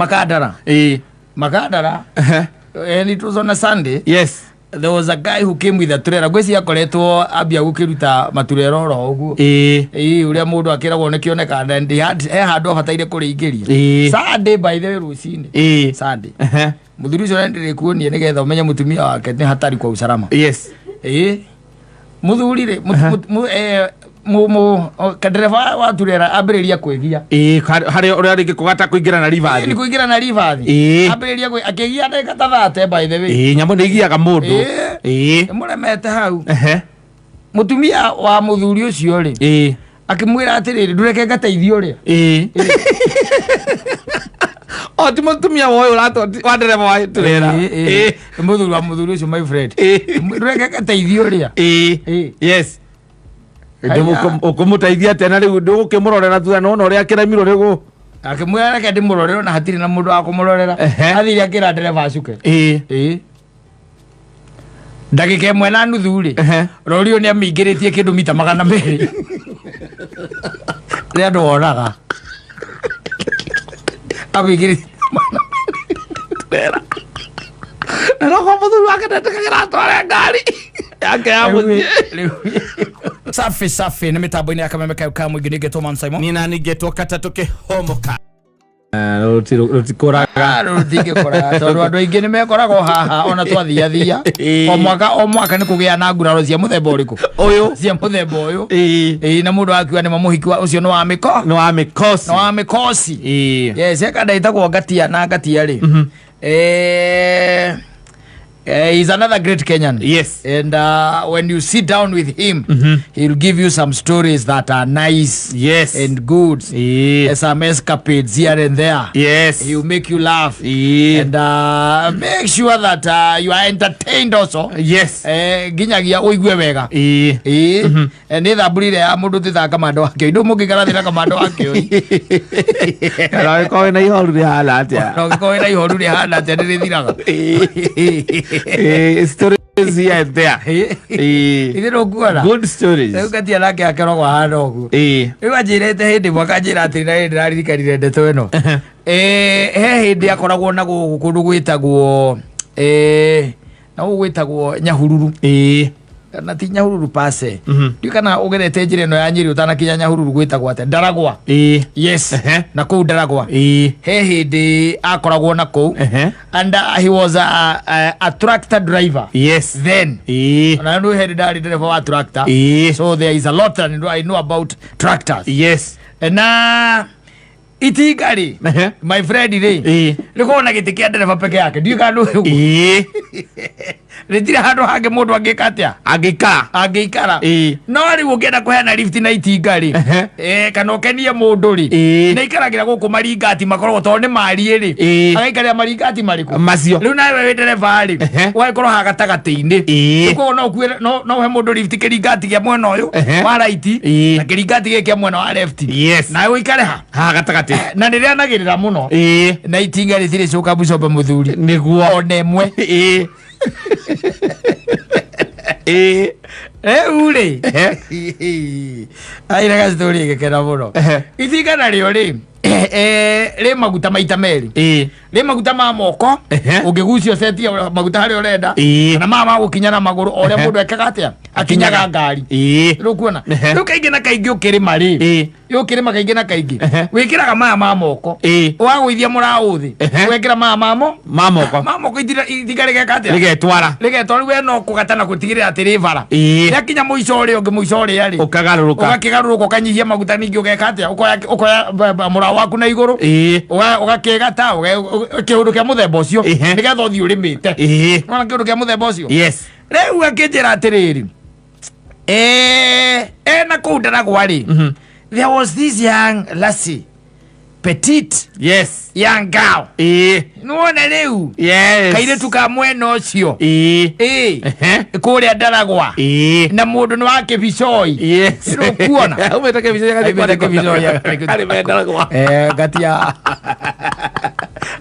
Makadara. Ĩĩ. Makadara. And it was on a Sunday. Yes. There was a guy who came with a trailer. Ngwĩciria akoretwo ambia gũkĩruta maturera oro ũguo. Ĩĩ. Ĩĩ, ũrĩa mũndũ akĩragwo nĩ kĩoneka and he had he handũ abataire kũrĩingĩria. Ĩĩ. Sunday by the way rũcinĩ. Ĩĩ. Sunday. Ehe. Mũthuri ũcio ndĩrĩkuonie nĩgetha ũmenye mũtumia wake nĩ hatari kwa usalama. Yes. Ĩĩ. Mũthuri rĩ, ndereba wa turera ambĩrĩria kwĩgia. Ĩĩ, harĩa ũrĩa rĩngĩ kũgata kũingĩra na Nĩ rivathi. kũingĩra na rivathi. Ĩĩ. Ambĩrĩria kwĩ akĩgia ndagĩka ta 30 by the way. Ĩĩ, nyamũ nĩ igiaga mũndũ. Ĩĩ. Ĩĩ. Mũremete hau. Ehe. Mũtumia wa mũthuri ũcio rĩ, Ĩĩ. akĩmwĩra atĩrĩrĩ, ndũreke ngateithie ũrĩa. Ĩĩ. O ti mũtumia wa ũyũ wa ndereba wa turera. Ĩĩ, ĩĩ. Nĩ mũthuri wa mũthuri ũcio my friend. Ĩĩ. Ndũreke ngateithie ũrĩa. Ĩĩ. Ĩĩ. Yes. Haya. Ũkũmũteithia atĩa na rĩu ndũgũkĩmũrorera thutha nĩwona ũrĩa akĩremirwo nĩ gũ Akĩmwĩra reke ndĩmũrorere ona hatirĩ na mũndũ wa kũmũrorera. Ehe. Athire akĩra ndereba acuke. Ĩĩ. Ĩĩ. Ndagĩka ĩmwe na nuthu rĩ, Ehe. rori ũyũ nĩ amĩingĩrĩtie kĩndũ mita 200. Nĩ andũ wonaga. Amĩingĩrĩtie Turera. Na no kwa mũthuri wake ndetĩkagĩra atware ngari yake ya mũciĩ. Safi safi nĩ mĩtambo-inĩ ya kameme kayo ka mũingĩ nĩngetwo Man Simon. Nina ningĩtwo katatũ kĩhomoka. Rũtikũraga. Rũtingĩkoraga tondũ andũ aingĩ nĩ mekoragwo haha ona twathiathia Ĩĩ. o mwaka o mwaka nĩ kũgĩa na nguraro cia mũthemba ũrĩkũ Ũyũ. cia mũthemba ũyũ. Ĩĩ. Ĩĩ, na mũndũ akiuga nĩ mamũhiki ũcio nĩ wa mĩko Nĩ wa mĩkosi. nĩ wa mĩkosi. Ĩĩ. Yes, eka ĩtagwo ngatia na ngatia rĩ, he's another great Kenyan. Yes. And when you sit down with him, he'll give you some stories that are nice Yes. and good. Ĩĩ. Some escapades here and there. Yes. He'll make you laugh. Ĩĩ. And make sure that you are entertained also. Yes. Nginyagia ũigue wega. Ĩĩ. Ĩĩ. Nĩ thamburi ĩrĩa ya mũndũ tĩtha kamando wa kĩoi. Ndũ mũngĩikara thĩ na kamando wa kĩoi. Na ũngĩkorwo wĩna ihoru rĩhana atĩa? Na ũngĩkorwo wĩna ihoru rĩhana atĩa nĩ rĩthiraga. Ĩĩ, stories here and there. Ĩĩ. Ithe ndũkuona. Good stories. Rĩu ngatia nake akeragwo ahana ũguo. Ĩĩ. Rĩu anjĩrĩte hĩndĩ ĩmwe akanjĩra atĩrĩ na hĩndĩ ndĩraririkanire ndeto ĩno. He hĩndĩ akoragwo na gũkũ kũndũ gwĩtagwo na gũkũ gwĩtagwo Nyahururu. Ĩĩ. Na ti Nyahururu pase. Ndiũĩ kana ũgerete njĩra ĩno ya Nyĩrĩ ũtanakinya Nyahururu gwĩtagwo atĩa. Ndaragwa. Ĩĩ. Yes. Ehe. Na kũu Ndaragwa. Ĩĩ. He hĩndĩ akoragwo na kũu. Ehe. And he was a tractor driver. Yes. Then. Ĩĩ. Na nĩ hĩndĩ ndarĩ ndereba wa tractor. Ĩĩ. So there is a lot that I know about tractors. Yes. Na itinga rĩ, Ehe. my friend rĩ, Ĩĩ. rĩkoragwo na gĩtĩ kĩa ndereba peke yake. Ndiũĩ kana nĩ ũguo. Ĩĩ. Rĩtirĩ handũ hangĩ mũndũ angĩka atĩa? Angĩikara. Angĩikara. Ĩĩ. No rĩu ũngĩenda kũheana lift na itinga rĩ, Ehe. kana ũkenie mũndũ rĩ, Ĩĩ. nĩ aikaragĩra gũkũ maringati makoragwo tondũ nĩ mariĩ rĩ, Ĩĩ. agaikarĩra maringati marĩkũ? Macio. Rĩu nawe wĩ ndereba rĩ, Ehe. ũgagĩkorwo haha gatagatĩ-inĩ. Ĩĩ. Rĩu koguo no ũkuĩre no ũhe mũndũ lift kĩringati kĩa mwena ũyũ Ehe. wa right Ĩĩ. na kĩringati gĩkĩ kĩa mwena wa left. Yes. Nawe ũikare ha? Haha gatagatĩ. Na nĩ rĩanagĩrĩra mũno. Ĩĩ. Na itinga rĩtirĩ coka bucoba mũthuri. Nĩguo. Ona ĩmwe. Ĩĩ. Ĩĩ. Rĩu rĩ, Ehe. aire gacitori gĩkena mũno. Ehe. Itinga narĩo rĩ, rĩ maguta maita merĩ. Ĩĩ. Rĩ maguta ma moko, Ehe. ũngĩgucia ũcetie maguta harĩa ũrenda, Ĩĩ. kana maya ma gũkinya na magũrũ o ũrĩa Ehe. mũndũ ekaga atĩa, akinyaga ngari. Ĩĩ. Rĩu kuona. Ehe. Rĩu kaingĩ na kaingĩ ũkĩrĩma rĩ, Ĩĩ. ũkĩrĩma kaingĩ na kaingĩ, Ehe. wĩkĩraga maya ma moko, Ĩĩ. ũgagũithia mũraũ thĩ, Ehe. ũgekĩra maya mamo, Ma moko. ma moko itinga rĩgeka atĩa? Rĩgetwara. Rĩgetwara. Rĩu we no kũgata na gũtigĩrĩra atĩ rĩ bara. Ĩĩ. Rĩakinya mũico ũrĩa ũngĩ, mũico ũrĩa rĩ, Ũkagarũrũka. Ũgakĩgarũrũka ũkanyihia maguta ningĩ ũgeka atĩa? Ũkoya mũraũ waku na igũrũ. Ĩĩ. Ũgakĩgata kĩũndũ kĩa mũthemba ũcio Ehe. nĩgetha ũthiĩ ũrĩmĩte. Ĩĩ. Nĩwona kĩũndũ kĩa mũthemba ũcio? Yes. Rĩu akĩnjĩra atĩrĩrĩ, ena kũu Ndaragwa rĩ, there was this young lassie, petite Yes. young girl. Ĩĩ. Nĩwona rĩu Yes. kairĩtu ka mwena ũcio. Ĩĩ. Ĩĩ. Ehe. Kũrĩa Ndaragwa. Ĩĩ. Na mũndũ nĩ wa kĩbicoi. Yes. Nĩũkuona? Aumĩte kĩbicoi agathiĩ Aumĩte kĩbicoi kwandĩkwo. agathiĩ Arĩ me Ndaragwa. Ngatia.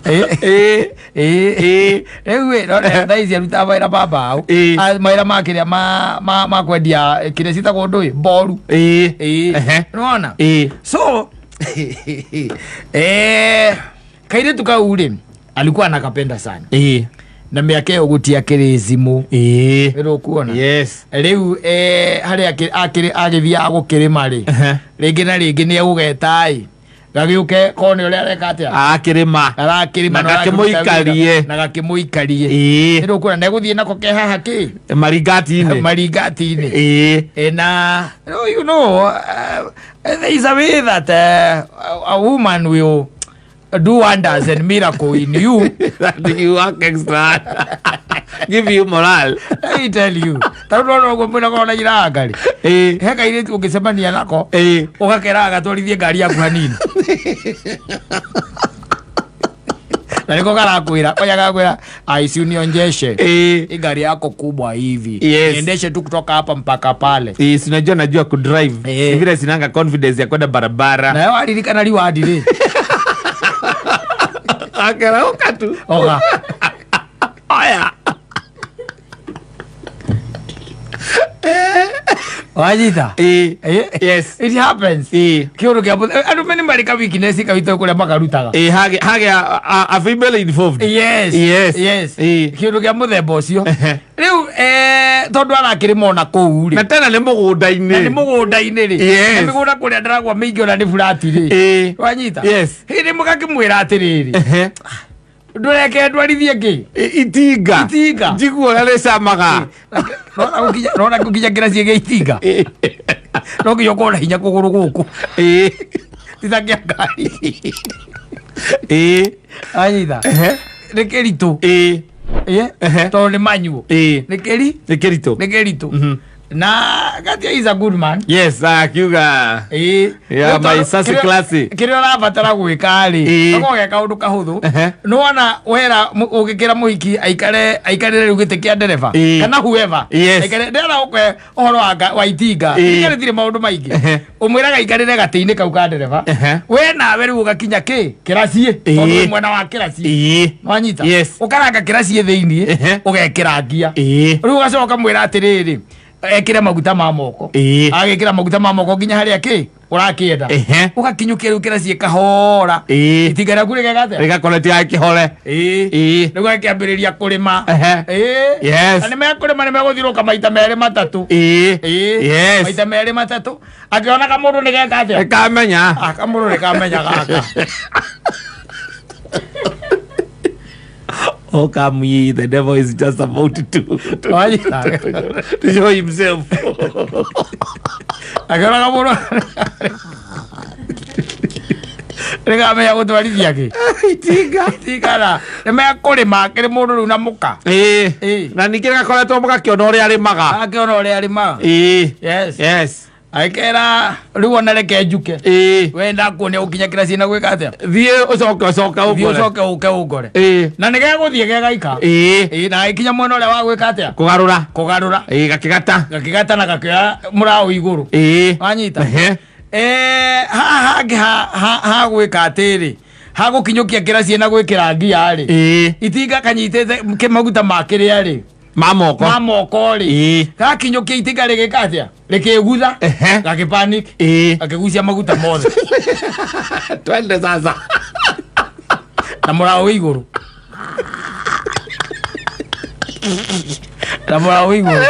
Ĩĩ. Ĩĩ. Rĩu ĩ, no, thaa ici arutaga mawĩra ma mbaũ. Ĩĩ. Ah, mawĩra ma kĩrĩa ma kwendia kĩrĩa ciĩtagwo ndũĩ mboru. Ĩĩ. Ĩĩ. Ehe. Nĩwona? Ĩĩ. So Kairĩtu kau rĩ, alikuwa anakapenda sana. Na mĩaka ĩyo gũtiakĩrĩ thimũ. Nĩrũkuona? Yes. Rĩu harĩa agĩthiaga gũkĩrĩma rĩ, rĩngĩ na rĩngĩ nĩ egũgeta ĩ gagĩũke kone ũrĩa areka atĩa. Akĩrĩma. Arakĩrĩma. Na na ũrakĩruta wĩra. gakĩmũikarie. Na gakĩmũikarie. Nĩrũkuona na egũthiĩ nako ke haha kĩ Maringati-inĩ. Maringati-inĩ. Na there is a way that a woman will do wonders and miracle in you. That you work extra, give you morale. Let me tell you, tarä ndona å guo mwä nakorwo na iraga rä, he kairä tu å ngä cemania nako, ũgakera gatwarithie ngari yaku hanini, na nĩko karakwĩra oya garakwĩra aici unionjeshe hii gari yako kubwa hivi. Niendeshe tu kutoka hapa mpaka pale. Si unajua najua kudrive. Ni vile sinanga confidence ya kwenda barabara. Nayo waririkana riwandi rĩ. Akerauka tu. Oga. Oya. Wanyita? Yes. It happens. Kĩũndũ kĩa andũ mene marĩ ka weakness kawitũ kũrĩa makarutaga. Hage a female involved. Yes. Yes. Kĩũndũ kĩa mũthemba ũcio. Rĩu tondũ arakĩrĩma ona kũu rĩ, Na tena nĩ mũgũnda-inĩ. Na nĩ mũgũnda-inĩ rĩ, na mĩgũnda kũrĩa ndaragwa mĩingĩ ona nĩ burati rĩ. Wanyita? Yes. Hĩndĩ mũgakĩmwĩra atĩrĩrĩ, ndũreke ndwarithie ngĩ Itinga. Itinga. Njiguo ũrĩa rĩcamaga. Nona gũkinya kĩraci gĩa itinga, no nginya ũkorwo na hinya kũgũrũ gũkũ, ti ta kĩa ngari. Wanyita? Nĩ kĩritũ. Tondũ nĩ manyuo. Nĩ kĩri Nĩ kĩritũ. Nĩ kĩritũ. Na Gatia is a good man. Yes, akiuga. Yeah, Rĩu tondũ my sassy classy. Kĩrĩa ũrabatara gwĩka rĩ, gakorwo ge kaũndũ kahũthũ. Nĩwona wera ũgĩkĩra mũhiki aikare aikarĩre rĩu gĩtĩ kĩa ndereba, kana whoever aikare ndĩrona ũkwe ũhoro wa itinga. Itinga rĩtirĩ maũndũ maingĩ. Ũmwĩraga aikarĩre gatĩ-inĩ kau ka ndereba. We nawe rĩu ũgakinya kĩ kĩraciĩ, tondũ wĩ mwena wa kĩraciĩ. Wanyita? Yes. Ũkaranga kĩraciĩ thĩiniĩ, ũgekĩra ngia. Rĩu ũgacoka ũkamwĩra atĩrĩrĩ, ekĩre maguta ma moko. Agĩkĩra maguta ma moko nginya harĩa kĩ ũrakĩenda, ũgakinyũkia rĩu kĩraciĩ kahora. Itinga rĩaku rĩgeka atĩa? Rĩgakorwo rĩtigakĩhore. Rĩu gakĩambĩrĩria kũrĩma. Na nĩ mekũrĩma, nĩ megũthiũrũka maita merĩ matatũ. Maita merĩ matatũ akĩona kamũndũ nĩ geka atĩa. Ĩkamenya. Ah, kamũndũ nĩ kamenya gaka. Oh, come ye, the devil is just about to Wanyita? to show himself. Akĩona kamũndũ nĩ kamenya gũtwarithia kĩ Itinga. Itinga nĩ mekũrĩma akĩrĩ mũndũ rĩu na mũka. Na ningĩ gakoretwo mũgakĩona ũrĩa arĩmaga. Akĩona ũrĩa arĩmaga. Yes. Akĩra rĩu ona reke njuke. We ndakuonia gũkinya kĩraci na gwĩka atĩa. Thiĩ ũcoke ũcoke Thiĩ ũkore. ũcoke ũke ũngore. Na nĩ gegũthiĩ gegaika. Na gĩkinya mwena ũrĩa wa gwĩka atĩa? Kũgarũra. Kũgarũra. Gakĩgata. Gakĩgata na gakĩoya mũraũ igũrũ. Wanyita? Haha hangĩ ha gwĩka atĩrĩ, ha gũkinyũkia kĩraci na gwĩkĩra ngia rĩ, itinga kanyitĩte maguta ma kĩrĩa rĩ, Ma moko. Ma moko rĩ, gakinyũkia itinga rĩgĩka atĩa? Rĩkĩgutha. Gakĩpanic. Gakĩgucia maguta mothe. Twende sasa. Na mũraũ wĩ igũrũ, na mũraũ wĩ igũrũ.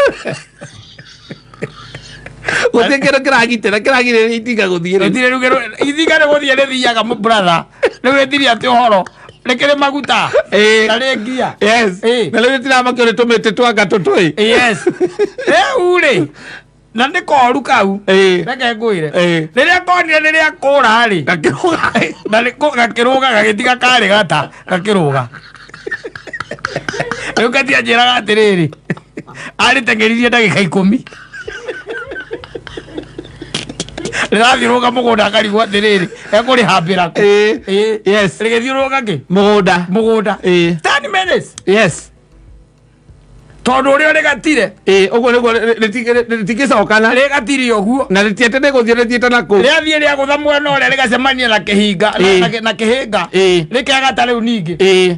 Gũtirĩ kĩndũ kĩragitĩra kĩragirĩrĩria itinga gũthiĩ rĩu. Gũtirĩ rĩu itinga nĩ gũthiĩ rĩthiaga, brother, rĩu rĩtirĩ atĩ ũhoro rĩkĩrĩ maguta na rĩ ngia. Na rĩu rĩtiramakio nĩ tũmĩtĩ twanga tũtũĩ. Yes, rĩu rĩ, na nĩ koru kau. Reke ngwĩre, rĩrĩa konire rĩrĩa kũra rĩ, Gakĩrũga. Na gakĩrũga gagĩtiga karĩ gata gakĩrũga. Rĩu katia njĩraga atĩrĩrĩ, arĩteng'eririe ndagĩka 10 rĩrathiũrũrũka mũgũnda, akarigwo atĩrĩrĩ, ekũrĩhambĩra kũ. Rĩgĩthiũrũrũka kĩ? Mũgũnda. Mũgũnda. 10 minutes. Tondũ ũrĩa rĩgatire. Ũguo nĩguo rĩtingĩcokana. Rĩgatire ũguo. Na rĩtiĩte nĩ gũthiĩ rĩthiĩte na kũu. Rĩathiĩ rĩagũtha mwena ũrĩa, rĩgacemania na kĩhinga na kĩhĩnga. Rĩkegata rĩu ningĩ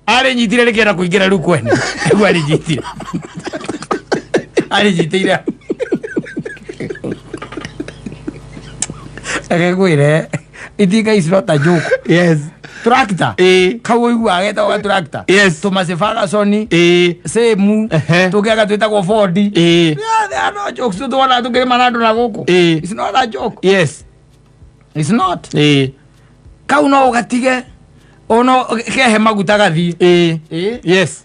arĩnyitire rĩkĩenda kũingĩra rĩu kwene nĩguo arĩnyitire arĩnyitĩire. Reke ngwĩre, itinga is not a joke. Tractor. Kau ũiguaga getagwo ga tractor. Tũmacĩ Ferguson. Same. Tũngĩaga twĩtagwo Ford. Yeah, they are no jokes. Tũtwona tũkĩrĩma na andũ na gũkũ. It's not a joke. It's not. Kau no ũgatige ono kehe maguta gathiĩ.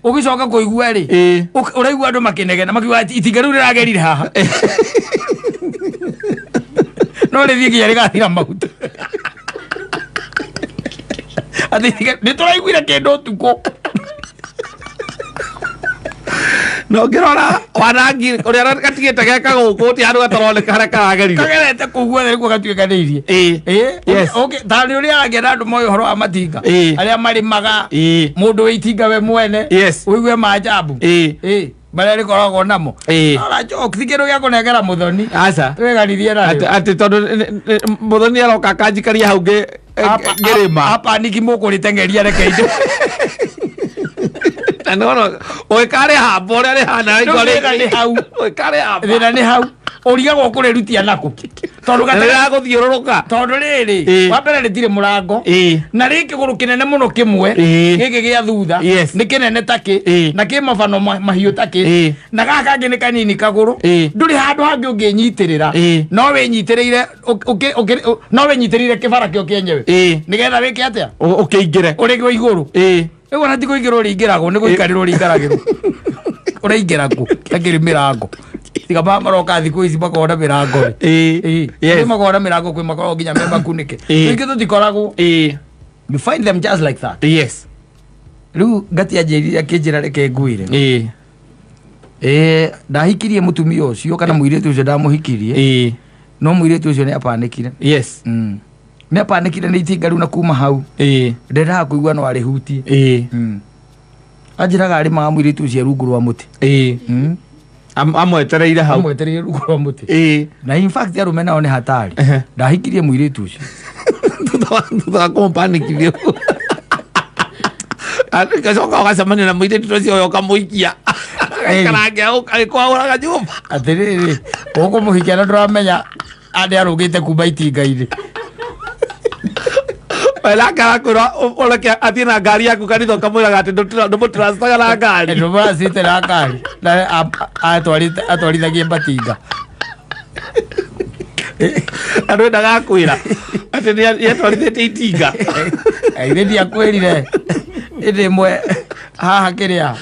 Ũgĩcoka kũigua rĩ, ũraigua andũ makĩnegena makiuga atĩ itinga rĩu rĩragerire haha no rĩthiĩ nginya rĩgathira maguta, atĩ nĩ tũraiguire kĩndũ ũtukũ. Na ũngĩrora wanangi ũrĩa gatigĩte geka gũkũ, ti handũ gataroneka harĩa karagerire. Kagerete kũu guothe nĩguo gatuĩkanĩirie. Tarĩ ũrĩa arangia na andũ moĩ ũhoro wa matinga, arĩa marĩmaga, mũndũ wĩ itinga we mwene, ũigue maajabu marĩa rĩkoragwo namo. Ora joke, ti kĩndũ gĩa kũnengera mũthoni. Aca. Twĩganithie atĩ narĩo. Atĩ tondũ mũthoni aroka akanjikaria hau ngĩrĩma. Apa niki mũkũrĩteng'eria, reke indo. Na nĩwona ũgĩkarĩ hamba ũrĩa rĩhana. Rĩu thĩna nĩ hau. Ũgĩkarĩ hamba. Thĩna nĩ hau, ũrigagwo kũrĩrutia nakũ tondũ na rĩragũthiũrũrũka. Tondũ rĩrĩ, wa mbere rĩtirĩ mũrango, na rĩ kĩgũrũ kĩnene mũno kĩmwe, gĩkĩ gĩa thutha, nĩ kĩnene takĩ, na kĩ mabano mahiũ takĩ, na gaka kangĩ nĩ kanini kagũrũ. Ndũrĩ handũ hangĩ ũngĩnyitĩrĩra. No wĩnyitĩrĩire no wĩnyitĩrĩire kĩbara kĩo kĩenyewe, nĩgetha wĩke atĩa? Ũkĩingĩre. Ũrĩ gwo igũrũ. Rĩu ona ti kũingĩrwo ũrĩingĩragwo, nĩ gũikarĩrwo ũrĩikaragĩrwo. Ũraingĩra kũ takĩrĩ mĩrango? Tiga maroka thikũ ici makoragwo na mĩrango rĩ. Kwĩ makoragwo na mĩrango, kwĩ makoragwo nginya me makunĩke. Rĩngĩ tũtikoragwo. You find them just like that. Rĩu ngati anjĩrire, akĩnjĩra reke ngwĩre. Ndahikirie mũtumia ũcio kana mũirĩtu ũcio ndamũhikirie, no mũirĩtu ũcio nĩ apanĩkire. Nĩ apanĩkire nĩ itinga rĩu, na kuma hau ndendaga kũigua no arĩhutie. Anjĩraga arĩmaga mũirĩtu ũcio rungu rwa mũtĩ. Amwetereire hau. Amwetereire rungu rwa mũtĩ. Na in fact arũme nao nĩ hatari. Ndahikirie mũirĩtu ũcio Thutha wa kũmũpanikithia, gacoka ũgacemania na mũirĩtu ũcio ũyũ, ũkamũikia karange agĩkwahũraga nyũmba. Atĩrĩrĩ, ũkũmũhikia na ndũramenya andĩ arũgĩte kuma itinga-inĩ. Nake arakwĩra ũreke athiĩ na ngari yaku kanitha, ũkamwĩraga atĩ ndũmũtranstaga na ngari. Ndũmũracite na ngari na atwarithagie matinga. Na ndwendaga kwĩra atĩ nĩatwarithĩtie itinga. Ithe ndiakwĩrire ĩndĩ ĩmwe haha kĩrĩa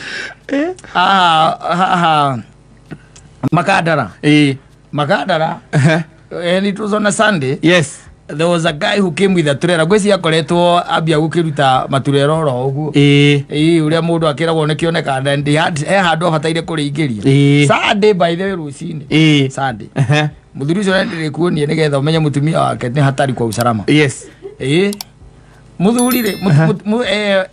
haha haha Makandara? Makandara. And it was on a Sunday. There was a guy who came with a trailer. Ngwĩciria akoretwo ambia gũkĩruta maturera oro ũguo. Ĩĩ, ũrĩa mũndũ akĩragwo nĩ kĩoneka, and he had he handũ abataire kũrĩingĩria. Sunday, by the way, rũcinĩ. Sunday. Mũthuri ũcio ndĩrĩkuonie nĩgetha ũmenye mũtumia wake nĩ hatari kwa usalama. Ĩĩ, mũthuri rĩ,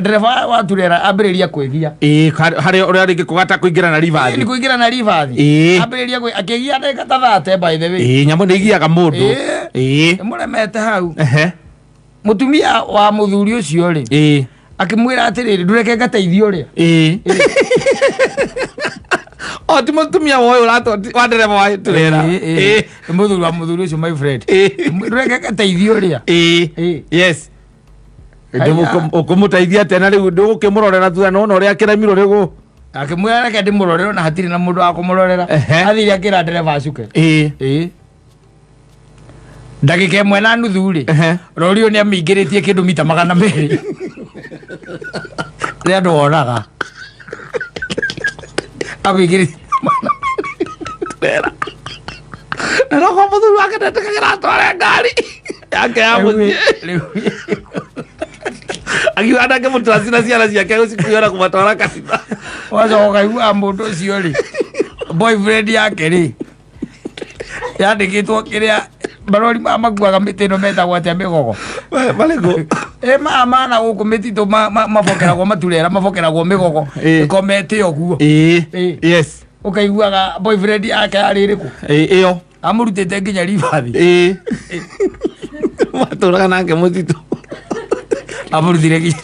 ndereba wa turera ambĩrĩria kwĩgia. Ĩĩ, harĩa ũrĩa rĩngĩ kũgata kũingĩra na nĩ ribathi. Kũingĩra na ribathi. Ambĩrĩria akĩgia ndagĩka ta 30, by the way. Ĩĩ, nyamũ nĩ igiaga mũndũ. Mũremete hau. Mũtumia wa mũthuri ũcio rĩ, akĩmwĩra atĩrĩrĩ, ndũreke ngateithie ũrĩa. Ĩĩ, o ti mũtumia wa ũyũ wa ndereba wa turera? Ĩĩ, ĩĩ. Mũthuri wa mũthuri ũcio, my friend. Ndũreke ngateithie ũrĩa. Haya. Ũkũmũteithia atĩa na rĩu ndũgũkĩmũrorera thutha nona ũrĩa akĩremirwo nĩ gũ Akĩmwĩra reke ndĩmũrorere, na hatirĩ na mũndũ wa kũmũrorera. Athire akĩra ndereba acuke. Ĩĩ, ndagĩka ĩmwe na nuthu rĩ, rori ũyũ nĩ amĩingĩrĩtie kĩndũ mita 200 rĩa andũ wonaga amĩingĩrĩtie. Na nokorwo mũthuri wake ndetĩkagĩra atware ngari yake ya mũciĩ, akiuga ndangĩmũtrust na ciana ciake gũcikuĩra kũmatwara kanitha. Wacoka ũkaigua mũndũ ũcio rĩ, boyfriend yake rĩ, yandĩkĩtwo kĩrĩa marori maya makuaga mĩtĩ ĩno metagwo atĩa, mĩgogo? Marĩkũ? Ĩ, maya mana gũkũ mĩtitũ mabokeragwo maturera, mabokeragwo mĩgogo. Ĩkomete ũguo. Ũkaiguaga boyfriend yake yarĩ ĩrĩkũ? Ĩyo. Amũrutĩte nginya ribathi. Ĩĩ, matũraga nake mũtitũ. Amũrutire nginya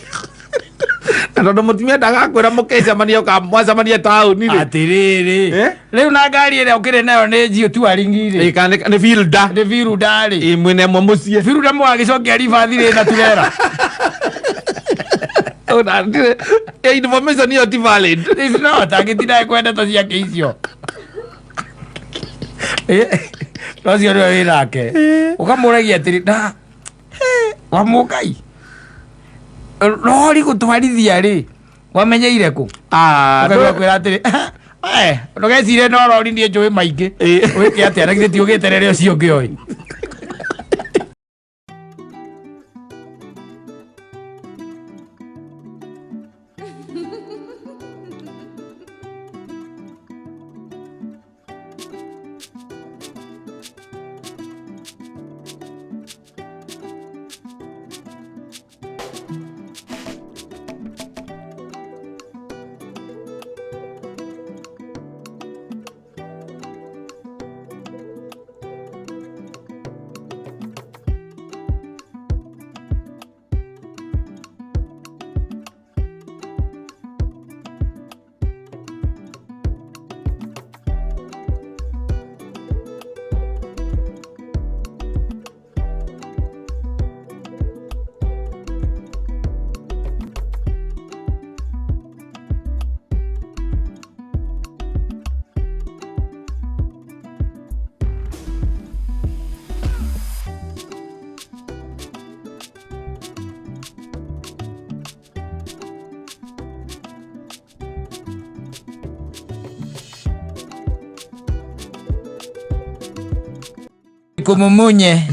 Na tondũ mũtumia ndagakwĩra mũkĩcemania ũkamwacemania taũni rĩ. Atĩrĩrĩ, Eh? rĩu na ngari ĩrĩa ũkĩrĩ nayo nĩ njiũ tuaringi rĩ. Ĩ, kana nĩ fielder. Nĩ biruda rĩ. Ĩ, mwĩna ĩmwe mũciĩ. Biruda mũgagĩcokia ribathi rĩ na turera. Ona ndirĩ- ĩ, information ĩyo ti valid. It's not, angĩtinda ekwenda ta ciake icio. Eh, no cio nĩwe wĩ nake. Ũkamũragia atĩrĩ, na wa mũngai rori gũtwarithia rĩ wamenyeire kũ? Ah, Ũkaigua kwĩra atĩrĩ, "Eh, ndũgecirie no rori niĩ njũĩ maingĩ." Ĩ. Wĩke atĩa na githĩ ti ũgĩterere ũcio ũngĩ oĩ? Kumumunye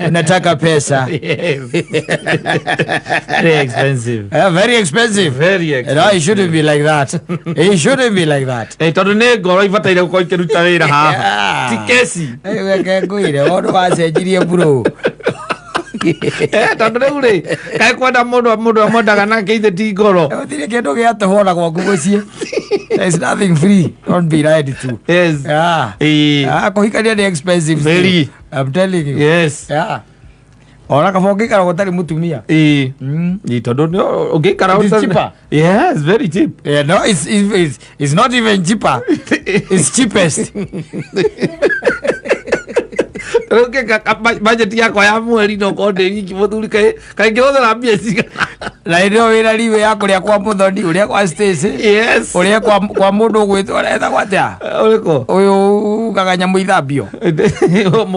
unataka pesa. Yes. Very expensive. Very expensive. Very expensive. No, it shouldn't be like that. It shouldn't be like that. Eh, tondũ nĩ ngoro ibataire gũkorwo ikĩruta wĩra haha Yeah. ti keci. Reke ngwĩre wona wacenjirie bro. Eh, tondũ rĩu rĩ kaĩ kwenda mũndũ mũndũ amwendaga nake ithe ti ngoro. Gũtirĩ kĩndũ gĩa tũhũ ona gwaku mũciĩ. There is nothing free. Don't be lied to. Yes. Yeah. Ĩĩ. Ah, kũhikania nĩ expensive. still. Very. I'm telling you. Yes. Yeah. Ona kaba ũngĩikara gũtarĩ mũtumia. Ĩĩ. Mm. Ĩĩ, tondũ nĩ- ũngĩikara It is ũtarĩ- cheaper. Yes, very cheap. Yeah, no, it's not even cheaper. It's cheapest. Rĩu ngĩka budget yakwa ya mweri no korwo ndĩ wiki mũthuri kaĩ kaĩ ngĩhũthĩra mbia cigana. Na hĩndĩ ĩyo wĩna riwe ya kũrĩa kwa mũthoni, ũrĩa kwa Stacy, Yes. ũrĩa kwa mũndũ ũgwĩtwo aretagwo atĩa? Ũrĩkũ? Ũyũ ugaga nyamũ ithambio.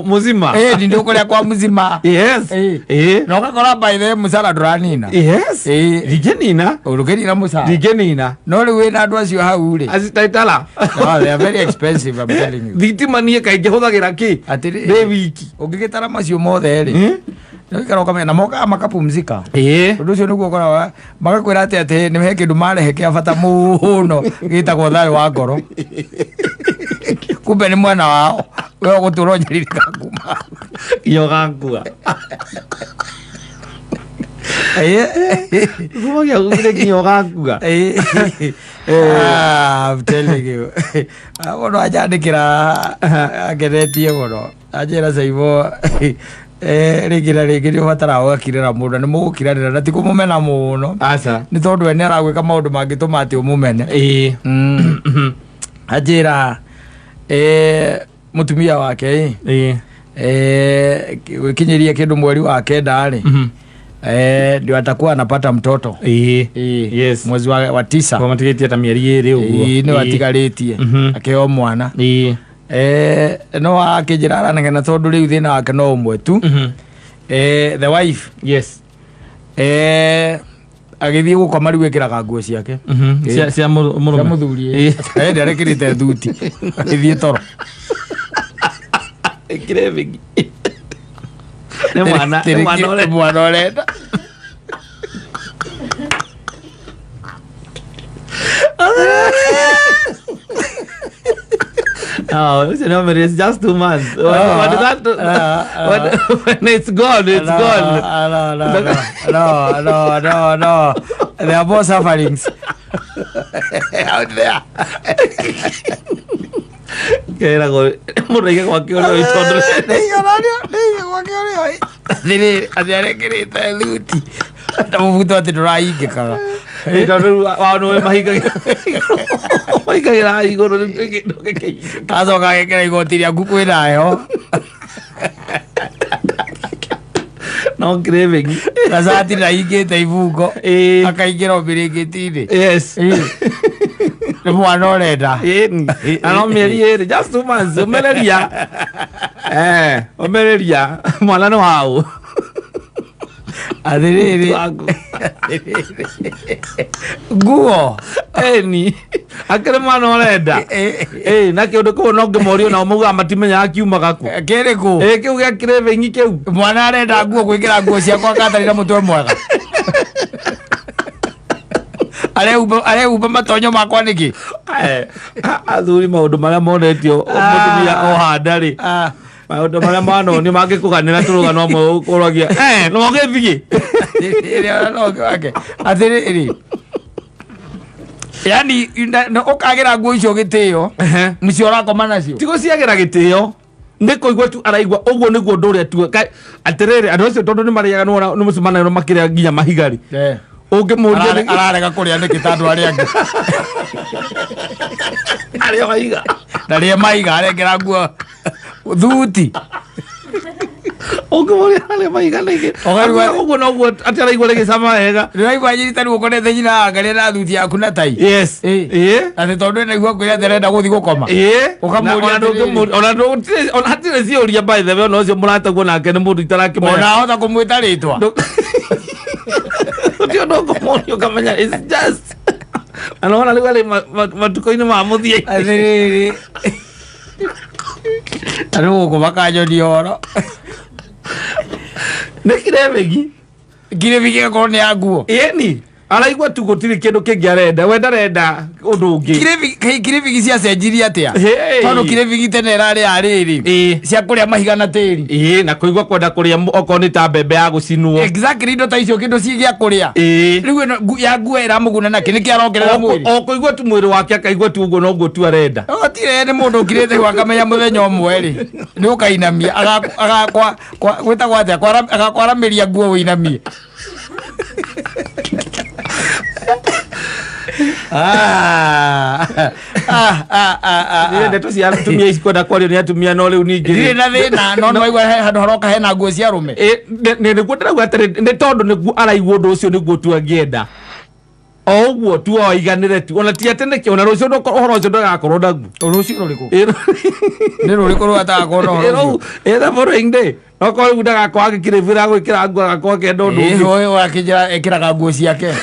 Muzima. Ĩĩ ndĩ ũkũrĩa kwa mũzima. Yes. Ĩĩ. Ĩĩ. Na ũgakora by the way mũcara ndũranina. Yes. Ĩĩ. Ndingĩnina. Ndũkĩnina mũcara. Ndingĩnina. No rĩu wĩna andũ acio hau rĩ. Acitaitara. No, they are very expensive, I'm telling you. Thitima niĩ kaingĩ hũthagĩra kĩ? Atĩrĩ. Ndĩ wiki. Ũngĩgĩtara macio mothe rĩ. Hmm? Nĩũikara ũkamenya na mokaga makapumzika. Ĩĩ. Ũndũ ũcio nĩguo ũkoraga magakwĩra atĩ atĩ nĩ he kĩndũ marehe kĩa bata mũno gĩtagwo thayũ wa ngoro. Kumbe nĩ mwena wao we ũgũtũra ũnyarirĩka kuma. Nginya ũgakua. Ĩĩ. Kuma gĩa gũkire nginya ũgakua. Ĩĩ. Ah, I'm telling you. Ah, mũndũ anjandĩkĩra angenetie mũno. Anjĩra Saibo rĩngĩ na rĩngĩ nĩ ũbataraga ũgakirĩra mũndũ na nĩ mũgũkiranĩra na ti kũmũmena mũno. Aca. Nĩ tondũ we nĩ aragwĩka maũndũ mangĩtũma atĩ ũmũmene. Ĩĩ. Anjĩra mũtumia wake ĩ Ĩĩ. gwĩkinyĩria kĩndũ mweri wa kenda rĩ, ndio atakuwa anapata mtoto. Ĩĩ. Ĩĩ. Yes. Mwezi wa 9. Kwa matigĩtie ta mĩeri ĩrĩ ũguo. Ĩĩ, nĩ watigarĩtie Mhm. akĩheo mwana. Ĩĩ. No akĩnjĩra aranegena tondũ rĩu thĩna wake no ũmwe tu. The wife. Yes. Agĩthiĩ gũkoma rĩu ĩkĩraga nguo ciake. Mhm. Cia Cia mũrũme. mũthuri. Ĩĩ. Nderekĩrĩte thuti. Agĩthiĩ toro. Ĩkĩre bigi. Nĩ mwana, nĩ mwana ũrenda. Mwana ũrenda. Oh, listen, no, it's just 2 months. When it's gone, it's no, gone. No, no, no, no, no, no. There are more sufferings out there. Keragwo mũndũ aige gwake ũrĩa ũĩ tondũ Atĩrĩrĩ, atĩ arekĩrĩte thuti na mũbuto atĩ ndũrahingĩkaga. Ĩ, tondũ rĩu wao nĩwe mahingagĩra mahingagĩra igũrũ rĩu kĩndũ gĩkĩhingĩka. Acoka agekĩra igoti rĩaku kwĩna heho. No craving. Gacati ndahingĩte ibungo. Akaingĩra ũbĩrĩngĩti-inĩ. Yes. Nĩ mwana ũrenda. Ĩni. Na no mĩeri 2, just 2 months, ũmereria. Eh, ũmereria. Mwana nĩ waũ? Atĩrĩrĩ. Waku. Nguo. Ĩni. Akĩrĩ mwana ũrenda. Ĩ, na kĩũndũ kĩu no ngĩmorio nao maugaga matimenyaga kiumaga kũ. Kĩrĩkũ? Ĩ, kĩu gĩa craving kĩu. Mwana arenda nguo gwĩkĩra nguo ciakwa akatarĩ na mũtwe mwega. Arehumba arehumba matonyo makwa nĩkĩ? Eh, athuri maũndũ marĩa monetio mũtumia oha nda rĩ, maũndũ marĩa manonio mangĩkũganĩra tũrũgano amwe ũragia eh no gĩthiĩ. Ĩrĩa no wake. Atĩrĩrĩ. Yani ũkagĩra nguo icio gĩtĩo. Nĩcio ũrakoma nacio. Ti gũciagĩra gĩtĩo, nĩ kũigua tu araigua ũguo nĩguo ũndũ ũrĩa tu. Atĩrĩrĩ, andũ acio tondũ nĩ marĩaga nĩwona nĩ mũcemanio makĩrĩa nginya mahiga rĩ, ũngĩmũria Ararega kũrĩa nĩkĩ ta andũ arĩa angĩ? Arĩa mahiga. Na rĩa mahiga arengera nguo thuti. Ũngĩmũria arĩa mahiga nĩkĩ? Ũguo noguo atĩ araigua rĩgĩcama wega. Ndĩraigua nyirita rĩu ũkorete nyina angaria na thuti yaku na tai. Yes. Ĩ. Atĩ tondũ ĩna igua kwĩra atĩ arenda gũthiĩ gũkoma. Ũkamũria Ona ndũngĩmũria, ona ndũgũtirĩ, ona hatirĩ ciũria, by the way, ona ũcio mũrataguo nake nĩ mũndũ itarakĩmenya. Ona ahota kũmwĩta rĩtwa. Gũtirĩ ũndũ ũkũmũria ũkamenya it's just na nona rĩu arĩ matukũ-inĩ ma mũthia. Atĩrĩrĩ. Rĩu gũkũ makanyonia ũhoro. Nĩ kiremegi. Kiremegi gĩgakorwo nĩ ya nguo. Ĩni araigua tu gũtirĩ kĩndũ kĩngĩ arenda, we ndarenda ũndũ ũngĩ. Kirĩbigi ciacenjirie atĩa? Hey. Tondũ kirĩbigi tene ĩrarĩ ya rĩrĩ cia kũrĩa mahiga na tĩri. Ĩĩ, na kũigua kwenda kũrĩa okorwo nĩ ta mbembe ya gũcinwo. Exactly, indo ta icio, kĩndũ ci gĩa kũrĩa. Rĩu ĩno ya nguo ĩramũguna nakĩ? Nĩkĩ arongerera mwĩrĩ? O kũigua tu mwĩrĩ wake akaigua tu ũguo noguo tu arenda. Gũtirĩ, nĩ mũndũ ũkirĩte hau akamenya mũthenya ũmwe rĩ nĩ ũkainamia agakwa gwĩtagwo atĩa, agakwaramĩria nguo wĩinamie. Ah, ah, ah, ah, ah. Nĩ ndeto cia atumia ici kwenda kwario nĩ atumia, no rĩu ningĩ Ndirĩ na thĩna, no nĩwaigua he handũ haroka hena nguo cia arũme. Ĩ, nĩguo ndĩrauga atĩrĩ, nĩ tondũ nĩguo araigua ũndũ ũcio nĩguo tu angĩenda o ũguo tu o aiganĩre tu, ona ti atĩ nĩkĩ, ona rũciũ ũhoro ũcio ndagakorwo naguo. Rũciũ rũrĩkũ? Nĩ rũrĩkũ rũgatagakorwo na ũhoro ũcio? Rũu the following day okorwo rĩu ndagakorwo agĩkirĩbĩra gwĩkĩra nguo, agakorwo akĩenda ũndũ ũngĩ. Ũyũ akĩnjĩra ekĩraga nguo ciake,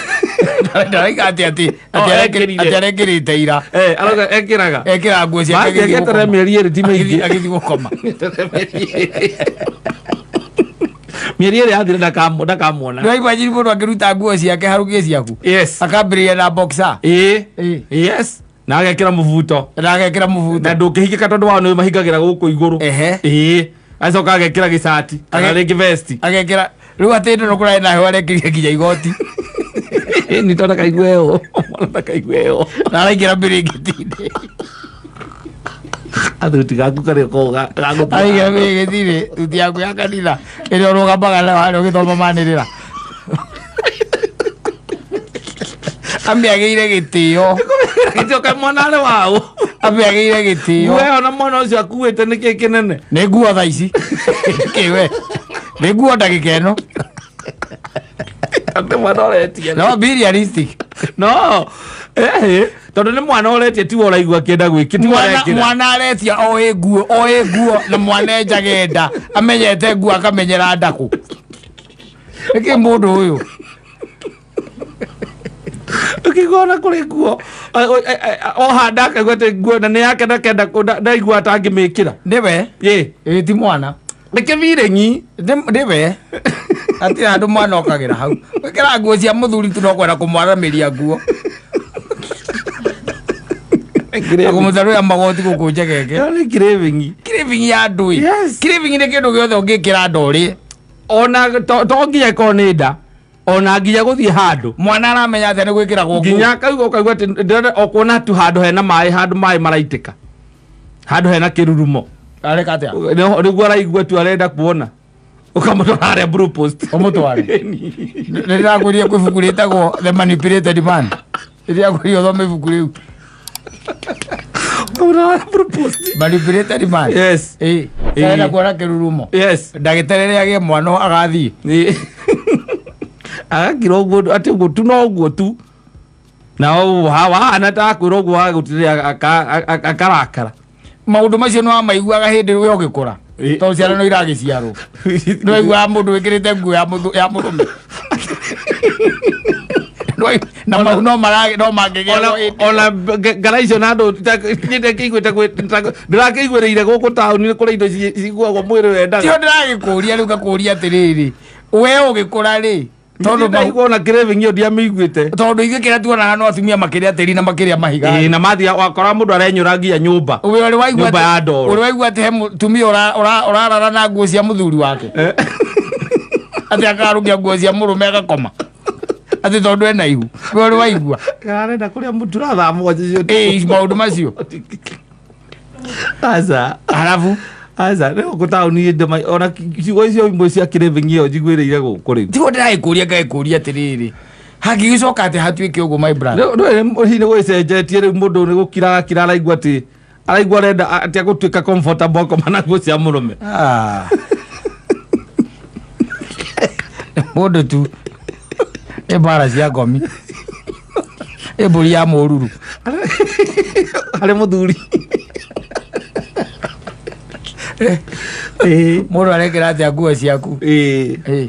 ndaraiga atĩ Oh, ekĩrire. atĩ arekĩrĩte ira. Eh, arauga ekĩraga. Ekĩraga nguo ciake. Basi agĩthiĩ agĩeterere gũkoma. mĩeri 2 ti mĩingĩ. Agĩthiĩ gũkoma. Mĩeri 2 yathira ndakamuona. Ndĩraigua njiri mũndũ akĩruta nguo ciake harugie ciaku. Yes. Akambĩrĩria na boxer. Ĩĩ. Yes, na agekĩra mũbuto. Na agekĩra mũbuto. Na ndũngĩhingĩka tondũ wao nĩ mahingagĩra gũkũ igũrũ. Ĩĩ, acoka agekĩra gĩcati kana rĩngĩ vesti. Agekĩra rĩu atĩ ĩno kũrarĩ nayo arekĩrire nginya igoti. Ĩni tondũ ndakaigue ũũ, mwana ndakaigue ũũ. Na araingĩra mĩrĩngĩti-inĩ. Athuti gaku karĩa ko gagũtua. Araingĩra mĩrĩngĩti-inĩ, thuti yaku ya kanitha ĩrĩa ũrũgamaga nayo harĩa ũgĩthoma manĩrĩra. Amĩagĩire gĩtĩo. Gĩtĩo kaĩ mwana arĩ waũ? Amĩagĩire gĩtĩo. We ona mwana ũcio akuĩte nĩkĩ kĩnene? Nĩ nguo thaa ici kĩwe nĩ nguo ndagĩka ĩno. Nĩ mwana ũretia. No be realistic. No eh, tondũ nĩ mwana ũretia, tiwe ũraigua akĩenda gwĩki tiwe Mwana arekĩra. Mwana aretia o ĩ nguo, o ĩ nguo, na mwana enjage nda, amenyete nguo akamenyera ndakũ. Nĩkĩ mũndũ ũyũ? Ũkĩigua ona kũrĩ nguo o handa akaigua atĩ nguo na nĩ yake ndakenda ndaigua atangĩmĩkĩra. Nĩwe. Ĩ. Ĩ ti mwana. Nĩ kĩbiring'i. Nĩwe hatirĩ handũ mwana okagĩra hau gwĩkĩra nguo cia mũthuri tu, no kwenda kũmwaramĩria nguo na kũmũtarũra magoti gũkũ njegenge. Nĩ craving. Craving ya ndũĩ. Yes. Craving nĩ kĩndũ gĩothe ũngĩkĩra nda ũrĩe. Ona to nginya ĩkorwo nĩ nda, ona nginya gũthiĩ handũ. Mwana aramenya atĩa nĩ gwĩkĩragwo nguo? Nginya akaigua ũkaigua atĩ ndĩrenda o kuona tu handũ hena maĩ, handũ maĩ maraitĩka, handũ hena kĩrurumo. Areka atĩa? Nĩguo araigua tu arenda kuona. Ũkamũtwara harĩa Blue Post. Ũmũtware. Nĩ ndĩrakwĩrire kwĩ ibuku rĩtagwo The Manipulated Man. Ndĩrakwĩrire ũthome ibuku rĩu. Ũkamũtwara harĩa Blue Post. Manipulated Man. Yes. Ĩĩ. Ĩĩ. Arenda kuona kĩrurumo. Yes. Ndagĩtarĩ rĩrĩa agĩe mwana agathiĩ. Ĩĩ. Agakira ũguo atĩ ũguo tu no ũguo tu. Na wahana ta akwĩra ũguo wagũtirĩra akarakara. Maũndũ macio nĩ wamaiguaga hĩndĩ we ũgĩkũra. Ĩĩ. Tondũ ciana no iragĩciarwo. Nĩ waiguaga mũndũ wĩkĩrĩte nguo ya mũrũme. Na mau no mara no mangĩgĩa Ona ngara icio na andũ ndakĩiguĩte ndĩrakĩiguĩrĩire gũkũ taũni kũrĩa indo ciguagwo mwĩrĩ wendaga. Tio ndĩragĩkũria rĩu ngakũria atĩrĩrĩ, we ũgĩkũra rĩ, tondũ ndaigua ona craving ĩyo ndiamĩiguĩte. Tondũ ithuĩ kĩrĩa tuonaga no atumia makĩrĩa tĩri na makĩrĩa mahiga. Ĩĩ, na mathiĩ wakora mũndũ arenyũrangia nyũmba. We ũrĩ waigua Nyũmba ya ndoro. Ũrĩ waigua atĩ he mũtumia ũrarara na nguo cia mũthuri wake? Atĩ akarũkia nguo cia mũrũme agakoma. Atĩ tondũ ena ihu. We ũrĩ waigua? Arenda kũrĩa mũtu na thaa mũgwanja cio. Ĩĩ, maũndũ macio. Aca. Arabu. Aca, rĩu gũkũ taũni indo ona ciugo icio imwe cia craving ĩyo njiguĩrĩire gũkũ rĩu. Tiguo ndĩragĩkũria ngagĩkũria atĩrĩrĩ, hangĩgĩcoka atĩ hatuĩke ũguo, my brother? Rĩu hihi nĩ gũgĩcenjetie rĩu mũndũ nĩ gũkira agakira araigua atĩ araigua arenda atĩ agũtuĩka comfortable akoma na nguo cia mũrũme. Ah. Mũndũ tu nĩ mbara cia ngomi, ĩ mbũri ya mũruru. Harĩ mũthuri. Ĩĩ. Mũndũ arekĩra atĩa nguo ciaku? Ĩĩ. Ĩ.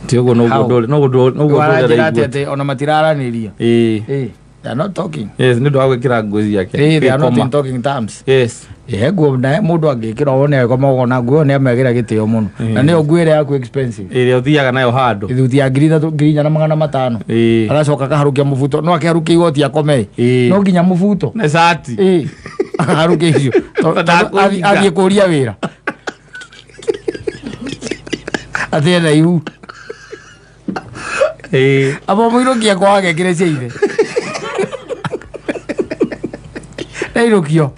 Ti ũguo noguo How? noguo ndũrĩ Waranjĩra atĩ araigua. atĩ ona matiraranĩria. Ĩĩ. Ĩ, they are not talking. Yes, nĩ ũndũ wa gwĩkĩra nguo ciake. Ĩ, they are not Gĩkoma. in talking terms. Yes. He nguo nae mũndũ angĩkĩra wone agĩkoma ũkona nguo ĩyo nĩ amekĩra gĩtĩo mũno na nĩyo nguo ĩrĩa yaku expensive. Ĩrĩa ũthiaga nayo handũ. Ithuti ya 3000, 4500. Ĩĩ. Agacoka akaharũkia mũbuto, no akĩharũkia igoti akome. Ĩĩ. No nginya mũbuto. Na cati. Ĩĩ, akaharũkia icio tondũ Ndakũhinga. athiĩ kũria wĩra atĩ ena ihu. Ĩĩ. Aba mũirũkia kwa agekĩre cia ithe nairũkio.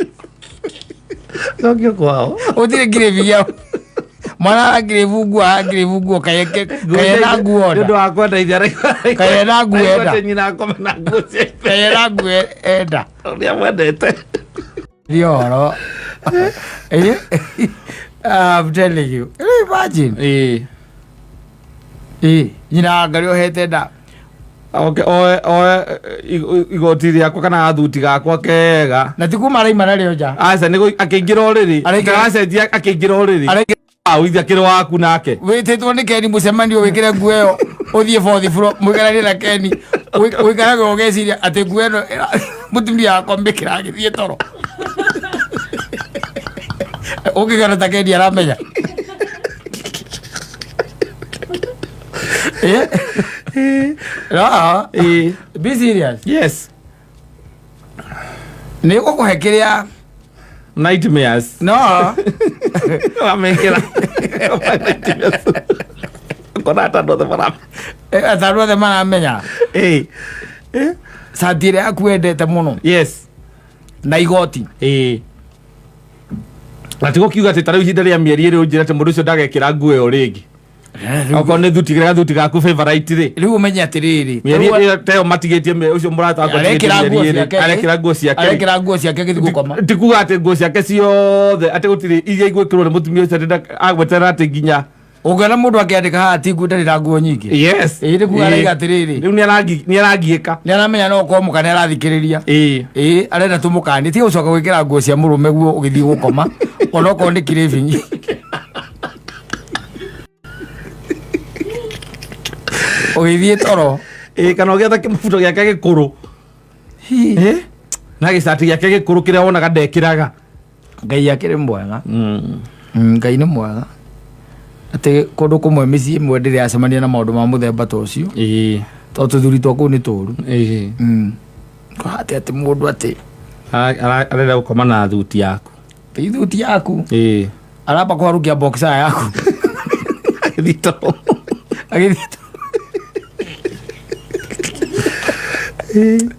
Cokio kwao. Ũtirĩ ngirĩbi gĩa mwana arangirĩbu nguo, arangirĩbu nguo kaye na nguo Nĩ ũndũ nda wa kwenda ithe araigua. Kaye na nguo enda. Atĩ nyina akome na nguo cia ithe. Kaye na nguo enda. Ũrĩa mwendete. Ndio horo. Eh, I'm telling you. Can you imagine? Ĩĩ. Eh, nyina wa ngari ohete nda. Oke oe oe igoti rĩakwa kana gathuti gakwa kega. Na ti kuma araima narĩo nja. Aca nĩ akĩingĩra ũrĩrĩ. Aracenjia akĩingĩra ũrĩrĩ. Au ithe akĩrĩ waku nake. Wĩtĩtwo nĩ Keni mũcemanio wĩkĩre nguo ĩyo ũthiĩ fourth floor mũikaranie na Keni, ũikarage ũgeciria atĩ nguo ĩno mũtumia wakwa mĩkĩra agĩthiĩ toro ũngĩgana ta Keni aramenya. Eh? No, Ĩĩ. be serious. Yes. Nĩ gũkũhe kĩrĩa Nightmares. No. Wamekĩra. Nightmares. Kona hata andũ othe maramenya. Eh, ata andũ othe maramenya. Ĩĩ. Eh? Cati ĩrĩa yaku wendete mũno Yes. na igoti. Ĩĩ. Na ti gũkiuga atĩ ta rĩu ihinda rĩa mĩeri ĩrĩ ũnjĩre atĩ mũndũ ũcio ndagekĩra nguo ĩyo rĩngĩ. Okorwo nĩ thuti kĩrĩa gathuti gaku favorite rĩ. Rĩu ũmenye atĩrĩrĩ, Mĩeri ĩyo ta ĩyo matigĩtie ũcio mũrata wakwa atigĩtie arekĩra nguo mĩeri ĩrĩ. ciake. Arekĩra nguo ciake rĩ. Arekĩra nguo ciake agĩthiĩ gũkoma. Ti kuga atĩ nguo ciake ciothe atĩ gũtirĩ iria igwĩkĩrwo nĩ mũtumia ũcio atĩ agweterera atĩ nginya Ũngĩona mũndũ akĩandĩka haha ti nguo ndarĩ na nguo nyingĩ. Yes. Ĩĩ, nĩ kuga araiga atĩrĩrĩ. Rĩu nĩ aragiĩka. Nĩ aramenya no ũkorwo mũka nĩ arathikĩrĩria. Ĩĩ. Ĩĩ, arenda tũmũkanie tiga gũcoka gwĩkĩra nguo cia mũrũme guo ũgĩthiĩ gũkoma onokorwo nĩ craving. Ũgĩthiĩ toro. Ĩĩ, kana ũgĩetha kĩmũbuto gĩake gĩkũrũ. Ĩ? Na gĩcati gĩake gĩkũrũ kĩrĩa wonaga ndekĩraga. Ngai akĩrĩ mwega. Ngai nĩ mwega atĩ kũndũ kũmwe mĩciĩ ĩmwe ndĩrĩ yacemania na maũndũ ma mũthemba ta ũcio. Ĩĩ. Tondũ tũthuri twa kũu nĩ tũru. Ĩĩ. Atĩ atĩ mũndũ atĩ Arenda gũkoma na thuti yaku. Ithuti yaku. Ĩĩ. Aramba kũharũkia boxer yaku. Agĩthiĩ toro. Agĩthiĩ toro. Ĩĩ.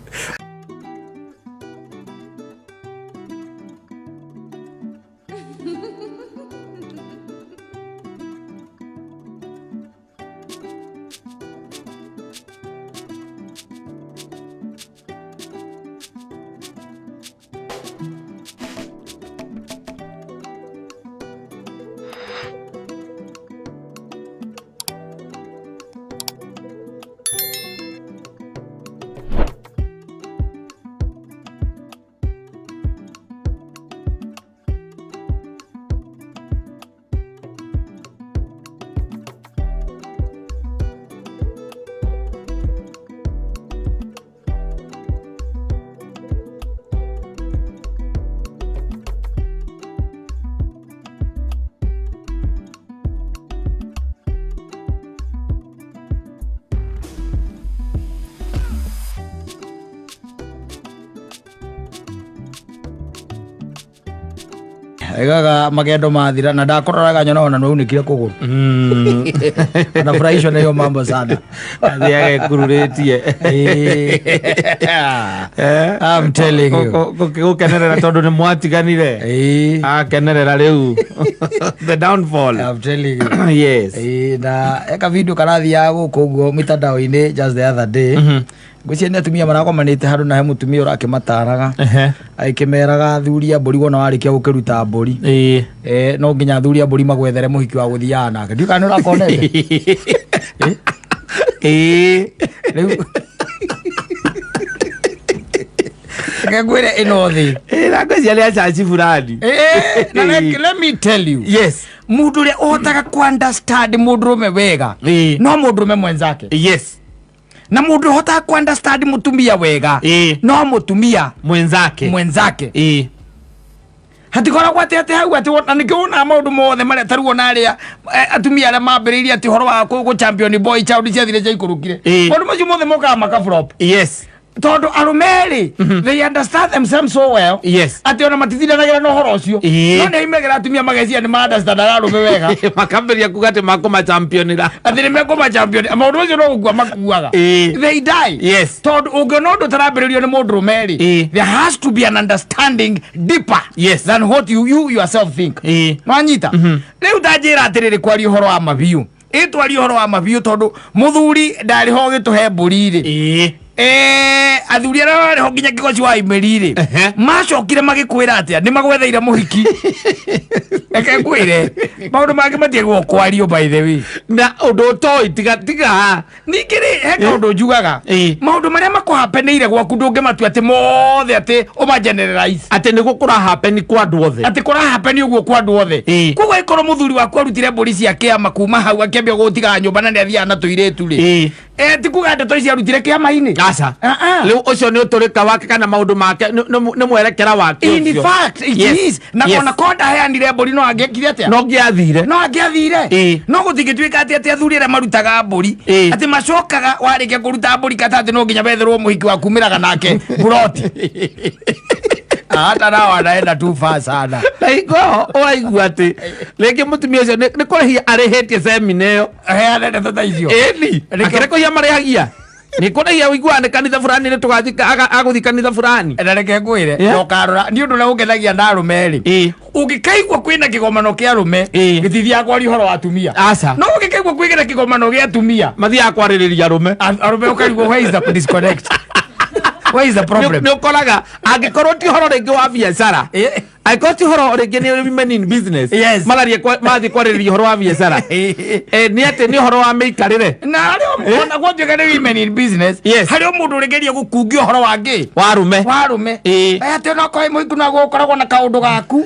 Aigaga magendo mathira na ndakũroraga nyona ona nĩwaunĩkire kũgũrũ. Anafurahishwa na hiyo mambo sana. Athiaga ekururĩtie. I'm telling you. Gũkenerera tondũ nĩ mwatiganire. Akenerera rĩu the downfall. I'm telling you. Yes. Na eka video karathiaga gũkũ ũguo mitandao-inĩ just the other day. Ngwĩciria nĩ atumia maragomanĩte handũ na he mũtumia ũrakĩmataraga agĩkĩmeraga athuri a mbũri wona warĩkia gũkĩruta mbũri, no nginya athuri a mbũri magwethere mũhiki wa gũthiaga nake. Ndiũĩ kana nĩ ũrakonete. Rĩu reke ngwĩre ĩno thĩ. Na ngwĩciria nĩ acaci fulani. Na let me tell you, Yes. mũndũ ũrĩa ũhotaga ku understand mũndũrũme wega no mũndũrũme mwenzake. Na mũndũ ũhotaga ku understand mũtumia wega no mũtumia mwenzake. Mwenzake. Hatikoragwo atĩ hau atĩ na nĩkĩo wonaga maũndũ mothe marĩa tarĩu ona arĩa atumia arĩa mambĩrĩirie atĩ ũhoro wa kũ champion boy child ciathire ciaikũrũkire, maũndũ macio mothe mokaga maka flop tondũ arũme rĩ, they understand themselves so well atĩ ona matithindanagĩra na ũhoro ũcio. No nĩ aimagĩra atumia mageciria nĩ ma understandaga arũme wega. Makambĩrĩria kuga atĩ makũmachampionĩra. Atĩ nĩ mekũma champion, maũndũ macio no gũkua makuaga. They die. Tondũ ũngĩona ũndũ ũtarambĩrĩrio nĩ mũndũrũme rĩ, there has to be an understanding deeper than what you yourself think. Nwanyita rĩu ta njĩra atĩrĩrĩ, kwaria ũhoro wa mabiũ, ĩtwaria ũhoro wa mabiũ, tondũ mũthuri ndarĩ ho gĩtũhe mbũri rĩ, athuri arĩa marĩ ho nginya kĩgoci wa imĩri rĩ, macokire magĩkwĩra atĩa? Nĩ magwetheire mũhiki. Reke ngwĩre, maũndũ mangĩ matiagĩrĩirwo kwario, by the way. Na ũndũ ũtoĩ, tiga tiga. Ningĩ rĩ, he kaũndũ njugaga, maũndũ marĩa makũhapenĩire gwaku ndũngĩmatua atĩ mothe atĩ ũma generalize. Atĩ nĩguo kũrahapeni kwa andũ othe. Atĩ kũrahapeni ũguo kwa andũ othe. Koguo ĩkorwo mũthuri waku arutire mbũri cia kĩama, kuma hau akĩambia gũtigaga nyũmba na nĩ athiaga na tũirĩtu rĩ, ti kuga ndeto ici arutire kĩama-inĩ. Aca. Ah, ah. Rĩu ũcio nĩ ũtũrĩka wake kana maũndũ make, nĩ mwerekera wake In ũcio. fact it is na ona ko ndaheanire mbũri, no angĩekire atĩa? No ngĩathire. No angĩathire. No gũtingĩtuĩka atĩ athuri arĩa marutaga mbũri atĩ macokaga warĩkia kũruta mbũri kata atĩ no nginya wetherwo mũhiki wa kumĩraga nake buroti. Hata nao anaenda too far sana. Na hingo ĩyo ũraigua atĩ rĩngĩ mũtumia ũcio nĩ kũrĩhia arĩhĩtie semina ĩyo. Heane ndeto ta icio. Ĩni akĩrĩ kũhia marĩhagia nĩ kũrĩhia ũiguaga nĩ kanitha fulani nĩ tũgathiĩ agũthiĩ kanitha fulani. Na reke ngwĩre, ũkarora nĩ ũndũ ũrĩa ũngenagia na arũme rĩ, ũngĩkaigua kwĩna kĩgomano kĩa arũme, gĩtithiaga kwaria ũhoro wa atumia. Aca. No ũngĩkaigua kwĩna kĩgomano gĩa atumia, mathiaga kwarĩrĩria arũme. Arũme ũkarigwo, where is the disconnect, where is the problem? Nĩ ũkoraga angĩkorwo ti ũhoro rĩngĩ wa biacara, angĩkorwo ti ũhoro rĩngĩ nĩ women in business, mathiĩ mathiĩ kwarĩrĩria ũhoro wa biacara, nĩ atĩ nĩ ũhoro wa mĩikarĩre. Na harĩ ona gwatuĩka nĩ women in business, harĩ o mũndũ ũrĩgeria gũkungia ũhoro wa ngĩ wa arũme. Wa arũme. Atĩ onokorwo mũhiku no gũkoragwo na kaũndũ gaku.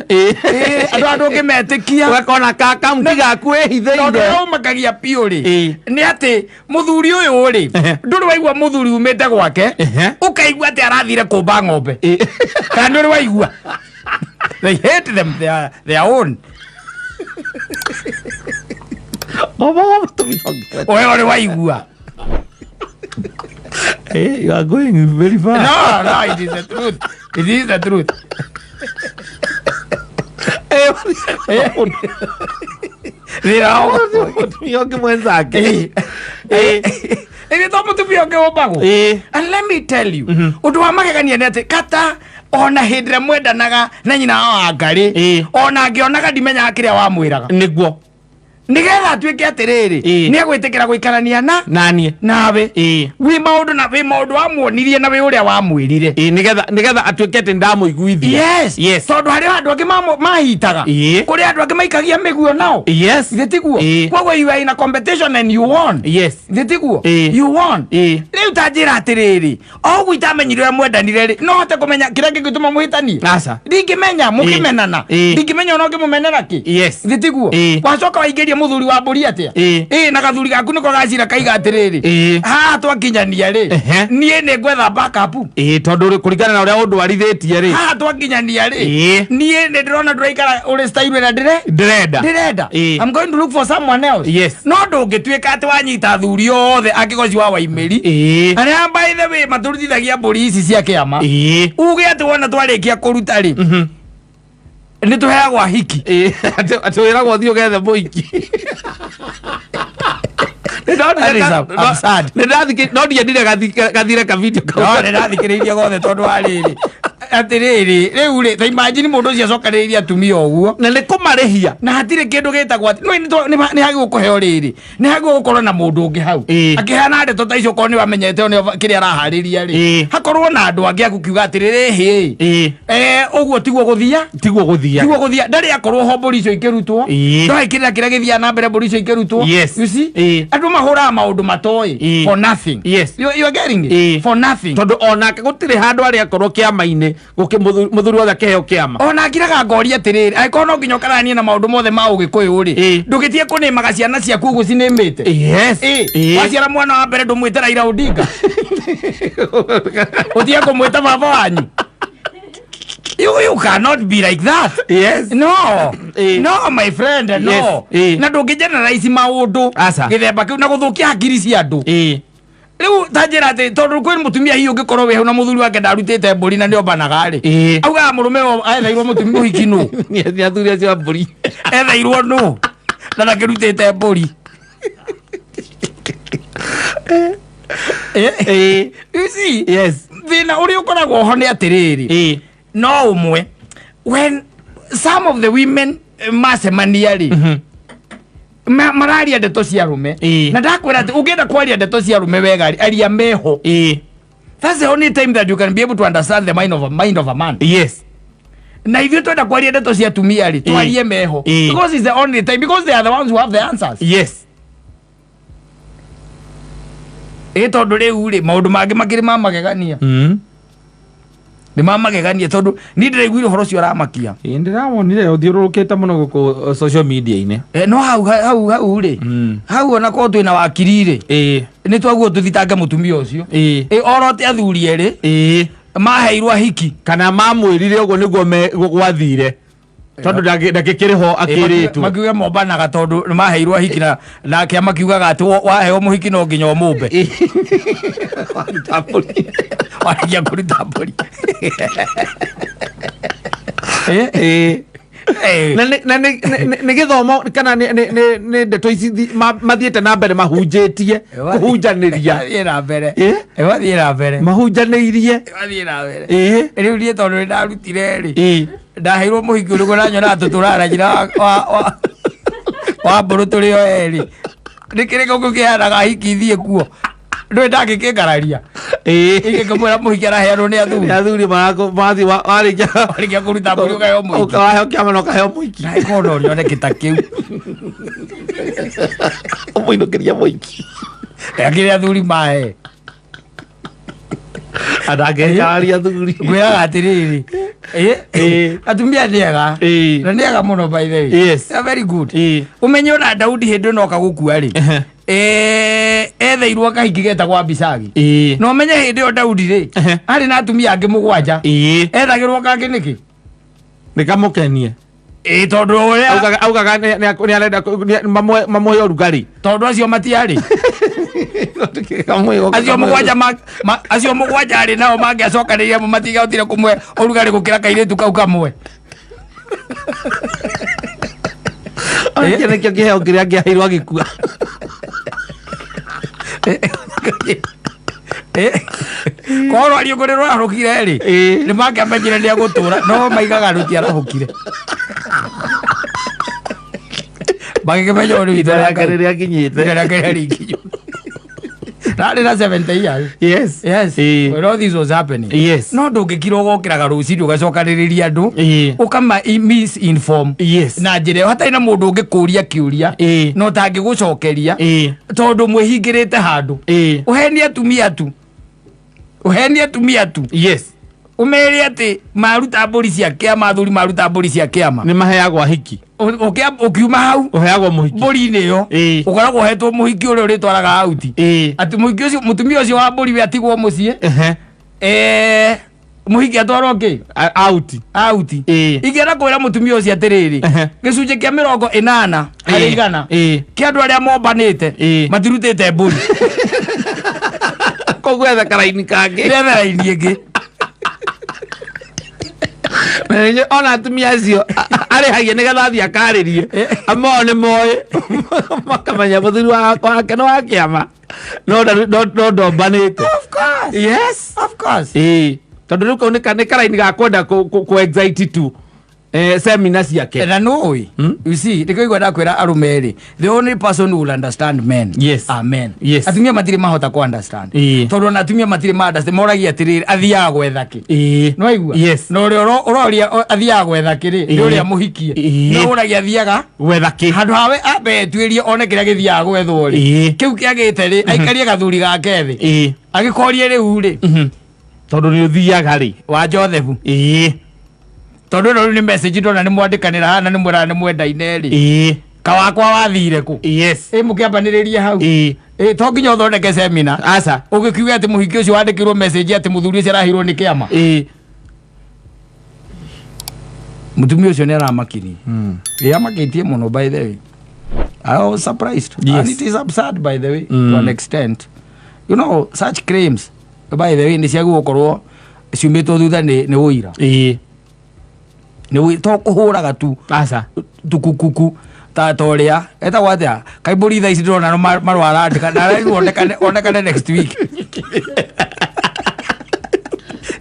Andũ andũ ũngĩmetĩkia. Ũgakona ka kaunti gaku tondũ ĩhithĩire. Ũrĩa ũmakagia biũ rĩ, nĩ atĩ mũthuri ũyũ rĩ, ndũrĩ waigua mũthuri umĩte gwake ũkaigua atĩ arathire kũmba ng'ombe? Kana nĩ ũrĩ waigua? They hate them their own. Omo wa mũtumia ũngĩ. We ũrĩ waigua? You are going very far. No, it is the truth, it is the truth. Thĩna wa Mũtumia ũngĩ mwenzake. Ĩrĩ to mũtumia ũngĩ ũmbagwo. And let me tell you, ũndũ wa magegania nĩ atĩ kata ona hĩndĩ ĩrĩa mwendanaga na nyina wa ngarĩ, ona angĩonaga ndimenyaga kĩrĩa wamwĩraga Nĩguo nĩgetha atuĩke atĩrĩrĩ, nĩ egwĩtĩkĩra gũikarania na naniĩ nawe wĩ maũndũ na wĩ maũndũ wamuonirie na wĩ ũrĩa wamwĩrire. Nĩgetha atuĩke atĩ ndamũiguithia. Tondũ harĩ andũ angĩ mahitaga, kũrĩ andũ angĩ maikagia mĩguo nao. Githĩ tiguo? Koguo you are in a competition and you won. Githĩ tiguo? You won. Rĩu ta njĩra atĩrĩrĩ, o ũguo itamenyire ũrĩa mwendanire rĩ, no hote kũmenya kĩrĩa kĩngĩtũma mũhĩtanie? Aca. Ndingĩmenya mũkĩmenana. Ndingĩmenya ona ũngĩmũmenera kĩ. Githĩ tiguo? Wacoka waingĩria mũthuri wa mbũri atĩa? Ĩ na gathuri gaku nĩko gacira kaiga atĩrĩrĩ, haha twakinyania rĩ, niĩ nĩ ngwetha backup. Tondũ kũringana na ũrĩa ũndwarithĩtie rĩ, Haha twakinyania rĩ, niĩ nĩ ndĩrona ndũraikara ũrĩ style ĩrĩa ndĩre ndĩrenda. Ndĩrenda. I'm going to look for someone else. No ndũngĩtuĩka atĩ wanyita athuri othe angĩgoci wa waimĩri, arĩa by the way matũrutithagia mbũri ici cia kĩama, uge atĩ wona twarĩkia kũruta rĩ, Nĩ tũheagwo ahiki. Ĩĩ, atĩ wĩragwo ũthiĩ ũgethe mũhiki. That is absurd. No ndiendire gathire ka video kau. No nĩ ndathikĩrĩirie gothe tondũ wa rĩrĩ, atĩrĩrĩ, rĩu rĩ, ta imagine mũndũ ũcio acokanĩrĩirie atumia ũguo na nĩ kũmarĩhia. Na hatirĩ kĩndũ gĩtagwo atĩ nĩ hagĩrĩirwo kũheo rĩrĩ, nĩ hagĩrĩirwo gũkorwo na mũndũ ũngĩ hau akĩheana ndeto ta icio, okorwo nĩ wamenyete nĩ kĩrĩa araharĩria rĩ, hakorwo na andũ angĩ akũkiuga atĩrĩrĩ, hĩ, ũguo tiguo gũthia. Tiguo gũthia. Tiguo gũthia. Ndarĩ akorwo ho mbũri icio ikĩrutwo. Ndoĩ kĩrĩa kĩrĩa gĩthiaga na mbere mbũri icio ikĩrutwo. You see? Andũ mahũraga maũndũ matoĩ for nothing. You are getting it? For nothing. Tondũ onake gũtirĩ handũ arĩ akorwo kĩama-inĩ mũthuri wothe akĩheo kĩama. Ona ngiraga ngoria atĩrĩrĩ, angĩkorwo no nginya ũkaranie na maũndũ mothe ma ũgĩkũyũ rĩ, ndũgĩtige kũnĩmaga ciana ciaku ũguo cinĩmĩte. Waciara mwana wa mbere, ndũmwĩte Raila Odinga, ũtige kũmwĩta baba wanyu. You cannot be like that. No. No, my friend, no. Na ndũngĩ generalize maũndũ Aca. gĩthemba kĩu na gũthũkia hakiri cia andũ. Rĩu ta njĩra atĩ tondũ kwĩ mũtumia hihi ũngĩkorwo wĩ hau na mũthuri wake ndarutĩte mbũri na nĩombanaga rĩ, augaga mũrũme ũyũ etheirwo mũtumia mũhiki nũ? Nĩ athuri acio a mbũri. Etheirwo nũ na ndakĩrutĩte mbũri? You see? Thĩna ũrĩa ũkoragwo ho nĩ atĩrĩrĩ, no ũmwe, when some of the women macemania rĩ, mararia ndeto cia rume. Na ndakwĩra atĩ ũngĩenda kwaria ndeto cia rume wega rĩ, aria meho. That's the only time that you can be able to understand the mind of a man. Na ithuĩ twenda kwaria ndeto cia atumia rĩ, twarie meho, because it's the only time, because they are the ones who have the answers. Ĩ tondũ rĩu rĩ, maũndũ mangĩ makĩrĩ ma magegania, nĩ ma magegania, tondũ niĩ ndĩraiguire ũhoro ũcio ũramakia. Ĩĩ, ndĩrawonire ũthiũrũrũkĩte mũno gũkũ social media-inĩ. No hau hau hau rĩ, hau ona korwo twĩna wakiri rĩ, nĩ twaguo tũthitange mũtumia ũcio. Ĩ orote athuri erĩ maheirwo ahiki. Kana mamwĩrire ũguo nĩguo gwathire, tondũ ndangĩkĩrĩ ho akĩrĩtwo. Makiuga mombanaga tondũ nĩ maheirwo ahiki, na kĩama kiugaga atĩ waheo mũhiki no nginya ũmũmbe. Waruta mbũri. Warĩkia kũruta mbũri. Na nĩ gĩthomo kana nĩ ndeto ici mathiĩte na mbere mahunjĩtie kũhunjanĩria. Wathiĩ na mbere. Wathiĩ na mbere. Mahunjanĩirie. Wathiĩ na mbere. Rĩu niĩ tondũ nĩ ndarutire rĩ, ndaheirwo mũhiki ũrĩkũ na nyonaga tũtũraga nyina wa mbũrũ tũrĩ o erĩ, nĩ kĩrĩkũ kĩu kĩheanaga hiki thiĩ kuo ndũĩ ndangĩkĩngararia. Ingĩkĩmwĩra mũhiki araheanwo nĩ athuri. Nĩ athuri marathiĩ warĩkia. Warĩkia kũruta mbũri ũkaheo mũhiki. Waheo kĩama na ũkaheo mũhiki. Naĩkorwo no nyone kĩta kĩu. Ũmũinũkĩria mũhiki. Akĩrĩ athuri mahe. Andangĩkararia athuri. Ngwĩraga atĩrĩrĩ, atumia nĩ ega. Na nĩ ega mũno, by the way. They are very good. Ũmenye ona Daudi hĩndĩ ĩno oka gũkua rĩ, etheirwo kahiki getagwo Abisagi. Na ũmenye hĩndĩ ĩyo Daudi rĩ, arĩ na atumia angĩ mũgwanja. Ethagĩrwo kangĩ nĩkĩ? Nĩ kamũkenie. Ĩ tondũ ũrĩa Augaga nĩ arenda mamũhe ũrugarĩ. Tondũ acio matiarĩ acio mũgwanja acio mũgwanja arĩ nao mangĩacokanĩrĩria mo matingĩahotire kũmwe ũrugarĩ gũkĩra kairĩtu kau kamwe. Kĩo nĩkĩo kĩheo kĩrĩa kĩaheirwo agĩkua. Korwo ariũkũ nĩ rwarahũkire rĩ, nĩ mangĩamenyire nĩ egũtũra, no maigaga rũtiarahũkire, magĩkĩmenya ũrĩ ihinda rĩake rĩrĩa akinyĩte. Ihinda rĩake rĩarĩ rarĩ na 70 years. Yes. When all this was happening, no ndũngĩkira ũgokĩraga rũcinĩ ũgacokanĩrĩria andũ, ũkama misinform na njĩra ĩyo hatarĩ na mũndũ ũngĩkũria kĩũria na ũtangĩgũcokeria, tondũ mwĩhingĩrĩte handũ ũhenie atumia tu, ũhenie atumia tu, ũmere atĩ maruta mbũri cia kĩama, athuri maruta mbũri cia kĩama, nĩ maheagwo ahiki. Ũkiuma hau ũheagwo mũhiki. Mbũri-inĩ ĩyo ũkoragwo ũhetwo mũhiki ũrĩa ũrĩtwaraga auti, atĩ mũhiki ũcio, mũtumia ũcio wa mbũri we atigwo mũciĩ, mũhiki atwarwo kĩ? Auti. Auti. Ingĩenda kwĩra mũtumia ũcio atĩrĩrĩ, gĩcunjĩ kĩa 80 harĩ igana kĩa andũ arĩa mombanĩte matirutĩte mbũri. Koguo ethe karaini kangĩ. Ethe raini ĩngĩ. Na ningĩ ona atumia acio arĩhagia nĩgetha athiĩ akarĩrie amao nĩ moĩ makamenya mũthuri wake nĩ wa kĩama no no ndombanĩte. Of course. Yes. Of course. Ĩĩ, tondũ rĩu kau nĩ karaini ga kwenda kũ excite tu semina ciake. Na nũĩ, you see, nĩkĩo igua ndakwĩra arũme rĩ, the only person who will understand men are men. Atumia matirĩ mahota kũ understand. Tondũ ona atumia matirĩ ma understand, moragia atĩrĩrĩ, athiaga gwetha kĩ? Nĩwaigua? Yes. Na ũrĩa ũroria athiaga gwetha kĩ rĩ, nĩ ũrĩa mũhikie. No ũragia athiaga gwetha kĩ? Handũ hawe ambe etuĩrie one kĩrĩa gĩthiaga gwethwo rĩ, kĩu kĩagĩte rĩ, aikarie gathuri gake thĩ, agĩkorie rĩu rĩ, Tondũ nĩ ũthiaga rĩ wa Joseph, tondũ ĩno rĩu nĩ message ndona nĩ mwandĩkanĩra haha na nĩ mwĩraga nĩ mwendaine rĩ, kawakwa wathire kũ? Ĩ mũkĩambanĩrĩrie hau. Ĩ to nginya ũthondeke semina. Aca. Ũgĩkiuga atĩ mũhiki ũcio wandĩkĩirwo message atĩ mũthuri ũcio araheirwo nĩ kĩama. Mũtumia ũcio nĩ aramakiri. Ĩ amakĩtie mũno, by the way. I was surprised. And it is absurd, by the way, to an extent. Such claims, by the way, nĩ ciagĩrĩirwo gũkorwo ciumĩtwo thutha nĩ ũira. Nĩ to kũhũraga tu. Aca. Tukukuku ta ũrĩa etagwo atĩa kaimbũri thaa ici ndĩrona no marũa arandĩka na arerirwo onekane next week,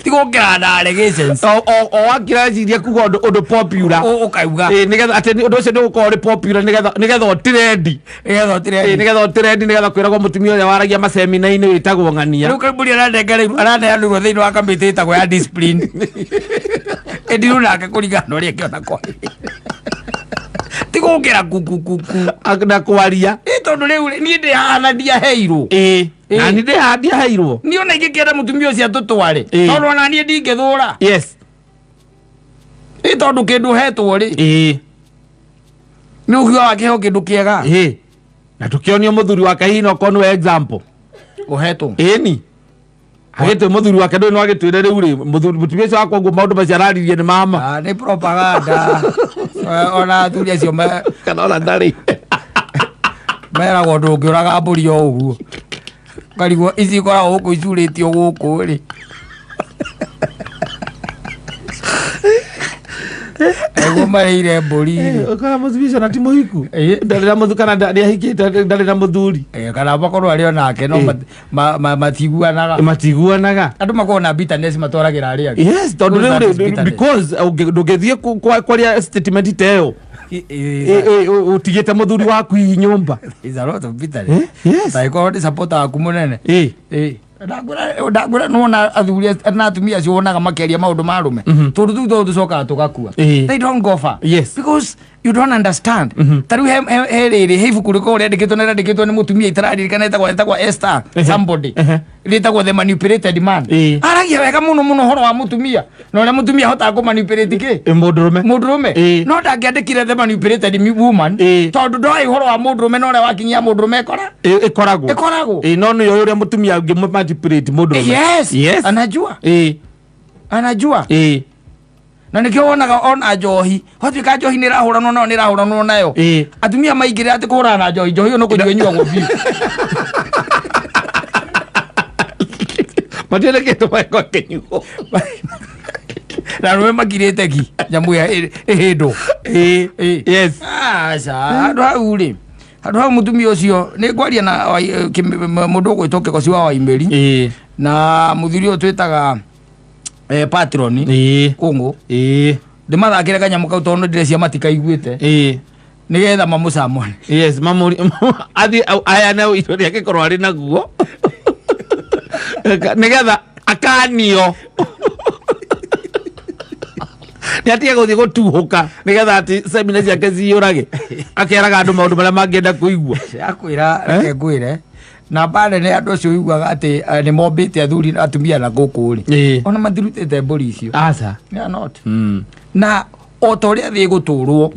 ti gũkĩra na allegations. O wakiraciria kuga ũndũ popular. Ũkauga. Nĩgetha atĩ ũndũ ũcio nĩ ũgũkorwo ũrĩ popular nĩgetha ũtirendi. Nĩgetha ũtirendi. Nĩgetha ũtirendi, nĩgetha kwĩragwo mũtumia ũrĩa waragia macemina-inĩ wĩtagwo ng'ania. Rĩu kaimbũri araneanĩrwo thĩinĩ wa kamĩtĩ ĩtagwo ya discipline ĩndirũ nake kũringana na ũrĩa ĩkĩona kwagĩrĩire, ti gũkĩra kukukuku. Na kwaria. Ĩ tondũ rĩu rĩ, niĩ ndĩ haha na ndiaheirwo. Na nĩ ndĩ ndiaheirwo. Niĩ ona ingĩkĩenda mũtumia ũcio atũtware, tondũ ona niĩ ndingĩthũra. Ĩ tondũ kĩndũ ũhetwo rĩ, nĩ ũkiuga wakĩheo kĩndũ kĩega. Na tũkĩonio mũthuri wake hihi no korwo nĩwe example. Ũhetwo. Ĩni agĩtwĩ mũthuri wake ndũĩ no agĩtwĩre rĩu rĩ mũthuri mũtumia ũcio wakwa ũguo maũndũ macio araririe nĩ mama. Ah, nĩ propaganda. Ona athuri acio kana ona ndarĩ meragwo ndũngĩũraga mbũri o ũguo, ũkarigwo ici ikoragwo gũkũ icurĩtio gũkũ rĩ, nĩguo marĩire mbũri rĩ. Ũkora mũtumia ũcio na ti mũhiku, ndarĩ na mũthuri kana nĩahikĩte, ndarĩ na mũthuri. Kana makorwo arĩ onake no matiguanaga. Matiguanaga. Andũ makoragwo na bitterness matwaragĩra arĩa angĩ. Yes, tondũ rĩu That is rĩ bitterness. Because ndũngĩthiĩ kwaria statement ta ĩyo ũtigĩte mũthuri waku hihi nyũmba. Is a lot of bitterness. Yes. Angĩkorwo nĩ supporter waku mũnene. Ndakwĩra nĩwona athuri na atumia acio wonaga makĩaria maũndũ ma arũme, tondũ tũu to tũcokaga tũgakua. They don't go far because you don't understand. Ta rĩu he rĩrĩ, he ibuku rĩkoragwo rĩandĩkĩtwo na rĩandĩkĩtwo nĩ mũtumia itararirikana, etagwo Esther somebody, rĩtagwo The Manipulated Man. Aragia wega mũno mũno ũhoro wa mũtumia na ũrĩa mũtumia ahotaga kũmanipulate kĩ? Mũndũrũme. Mũndũrũme. No ndangĩandĩkire The Manipulated Woman, tondũ ndoĩ ũhoro wa mũndũrũme na ũrĩa wakinyia mũndũrũme ĩkora Ĩkoragwo. Ĩkoragwo. No nĩyo ũrĩa mũtumia ũngĩ manipulate mũndũrũme. Yes. Anajua. Anajua. Na nĩkĩo wonaga ona njohi watuĩka njohi nĩ ĩrahũranwo nayo, nĩ ĩrahũranwo nayo. Atumia maingĩrĩra atĩ kũhũrana na njohi, njohi ĩyo no kũnyua ĩnyuagwo biũ. Matiendekete maeko akĩnyuo. Na arũme makirĩte ki nyamũ ĩyo ĩhĩndwo. Aca, handũ hau rĩ, handũ hau mũtumia ũcio nĩ ngwaria na mũndũ ũgwĩtwo Kĩgoci wa Waimĩri na mũthuri ũyũ twĩtaga patron Kũngũ, ndĩmathakĩre kanyamũ kau tondũ ndĩrecia matikaiguĩte, nĩgetha mamũcamone. Yes, mamuri athiĩ aheane ũira ũrĩa angĩkorwo arĩ naguo nĩgetha akanio nĩ atige gũthiĩ gũtuhũka, nĩgetha atĩ semina ciake ciyũrage akeraga andũ maũndũ marĩa mangĩenda kũigua. Akwĩra, reke ngwĩre, namba nene andũ acio ũiguaga atĩ nĩ mombĩte athuri na atumia na gũkũ rĩ, ona matirutĩte mbũri icio. Aca. They are not. Na o ta ũrĩa thĩ ĩgũtũrwo,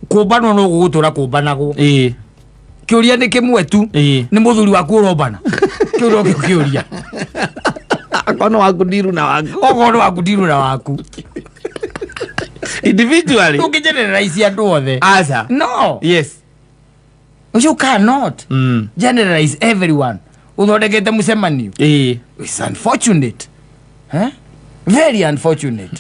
kũmbanwo no gũgũtũra kũmbanagwo. Kĩũria nĩ kĩmwe tu, nĩ mũthuri waku ũrombana? Kĩu no kĩo kĩũria. Akorwo nĩ waku ndiru na waku. Okorwo nĩ waku ndiru na waku. Individually. Ndũngĩgeneralize andũ othe. Aca. No. You cannot generalize everyone uthondekete mucemanio. It's unfortunate, eh? Very unfortunate.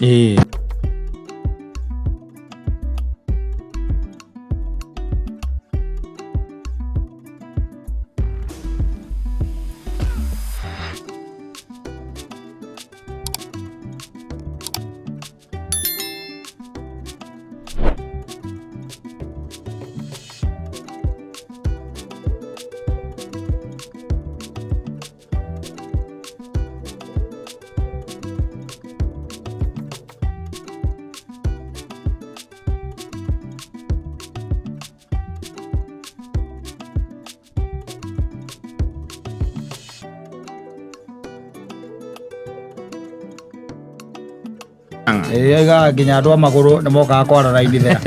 Ĩĩ, aigaga nginya andũ a magũrũ nĩ mokaga kwara raini there.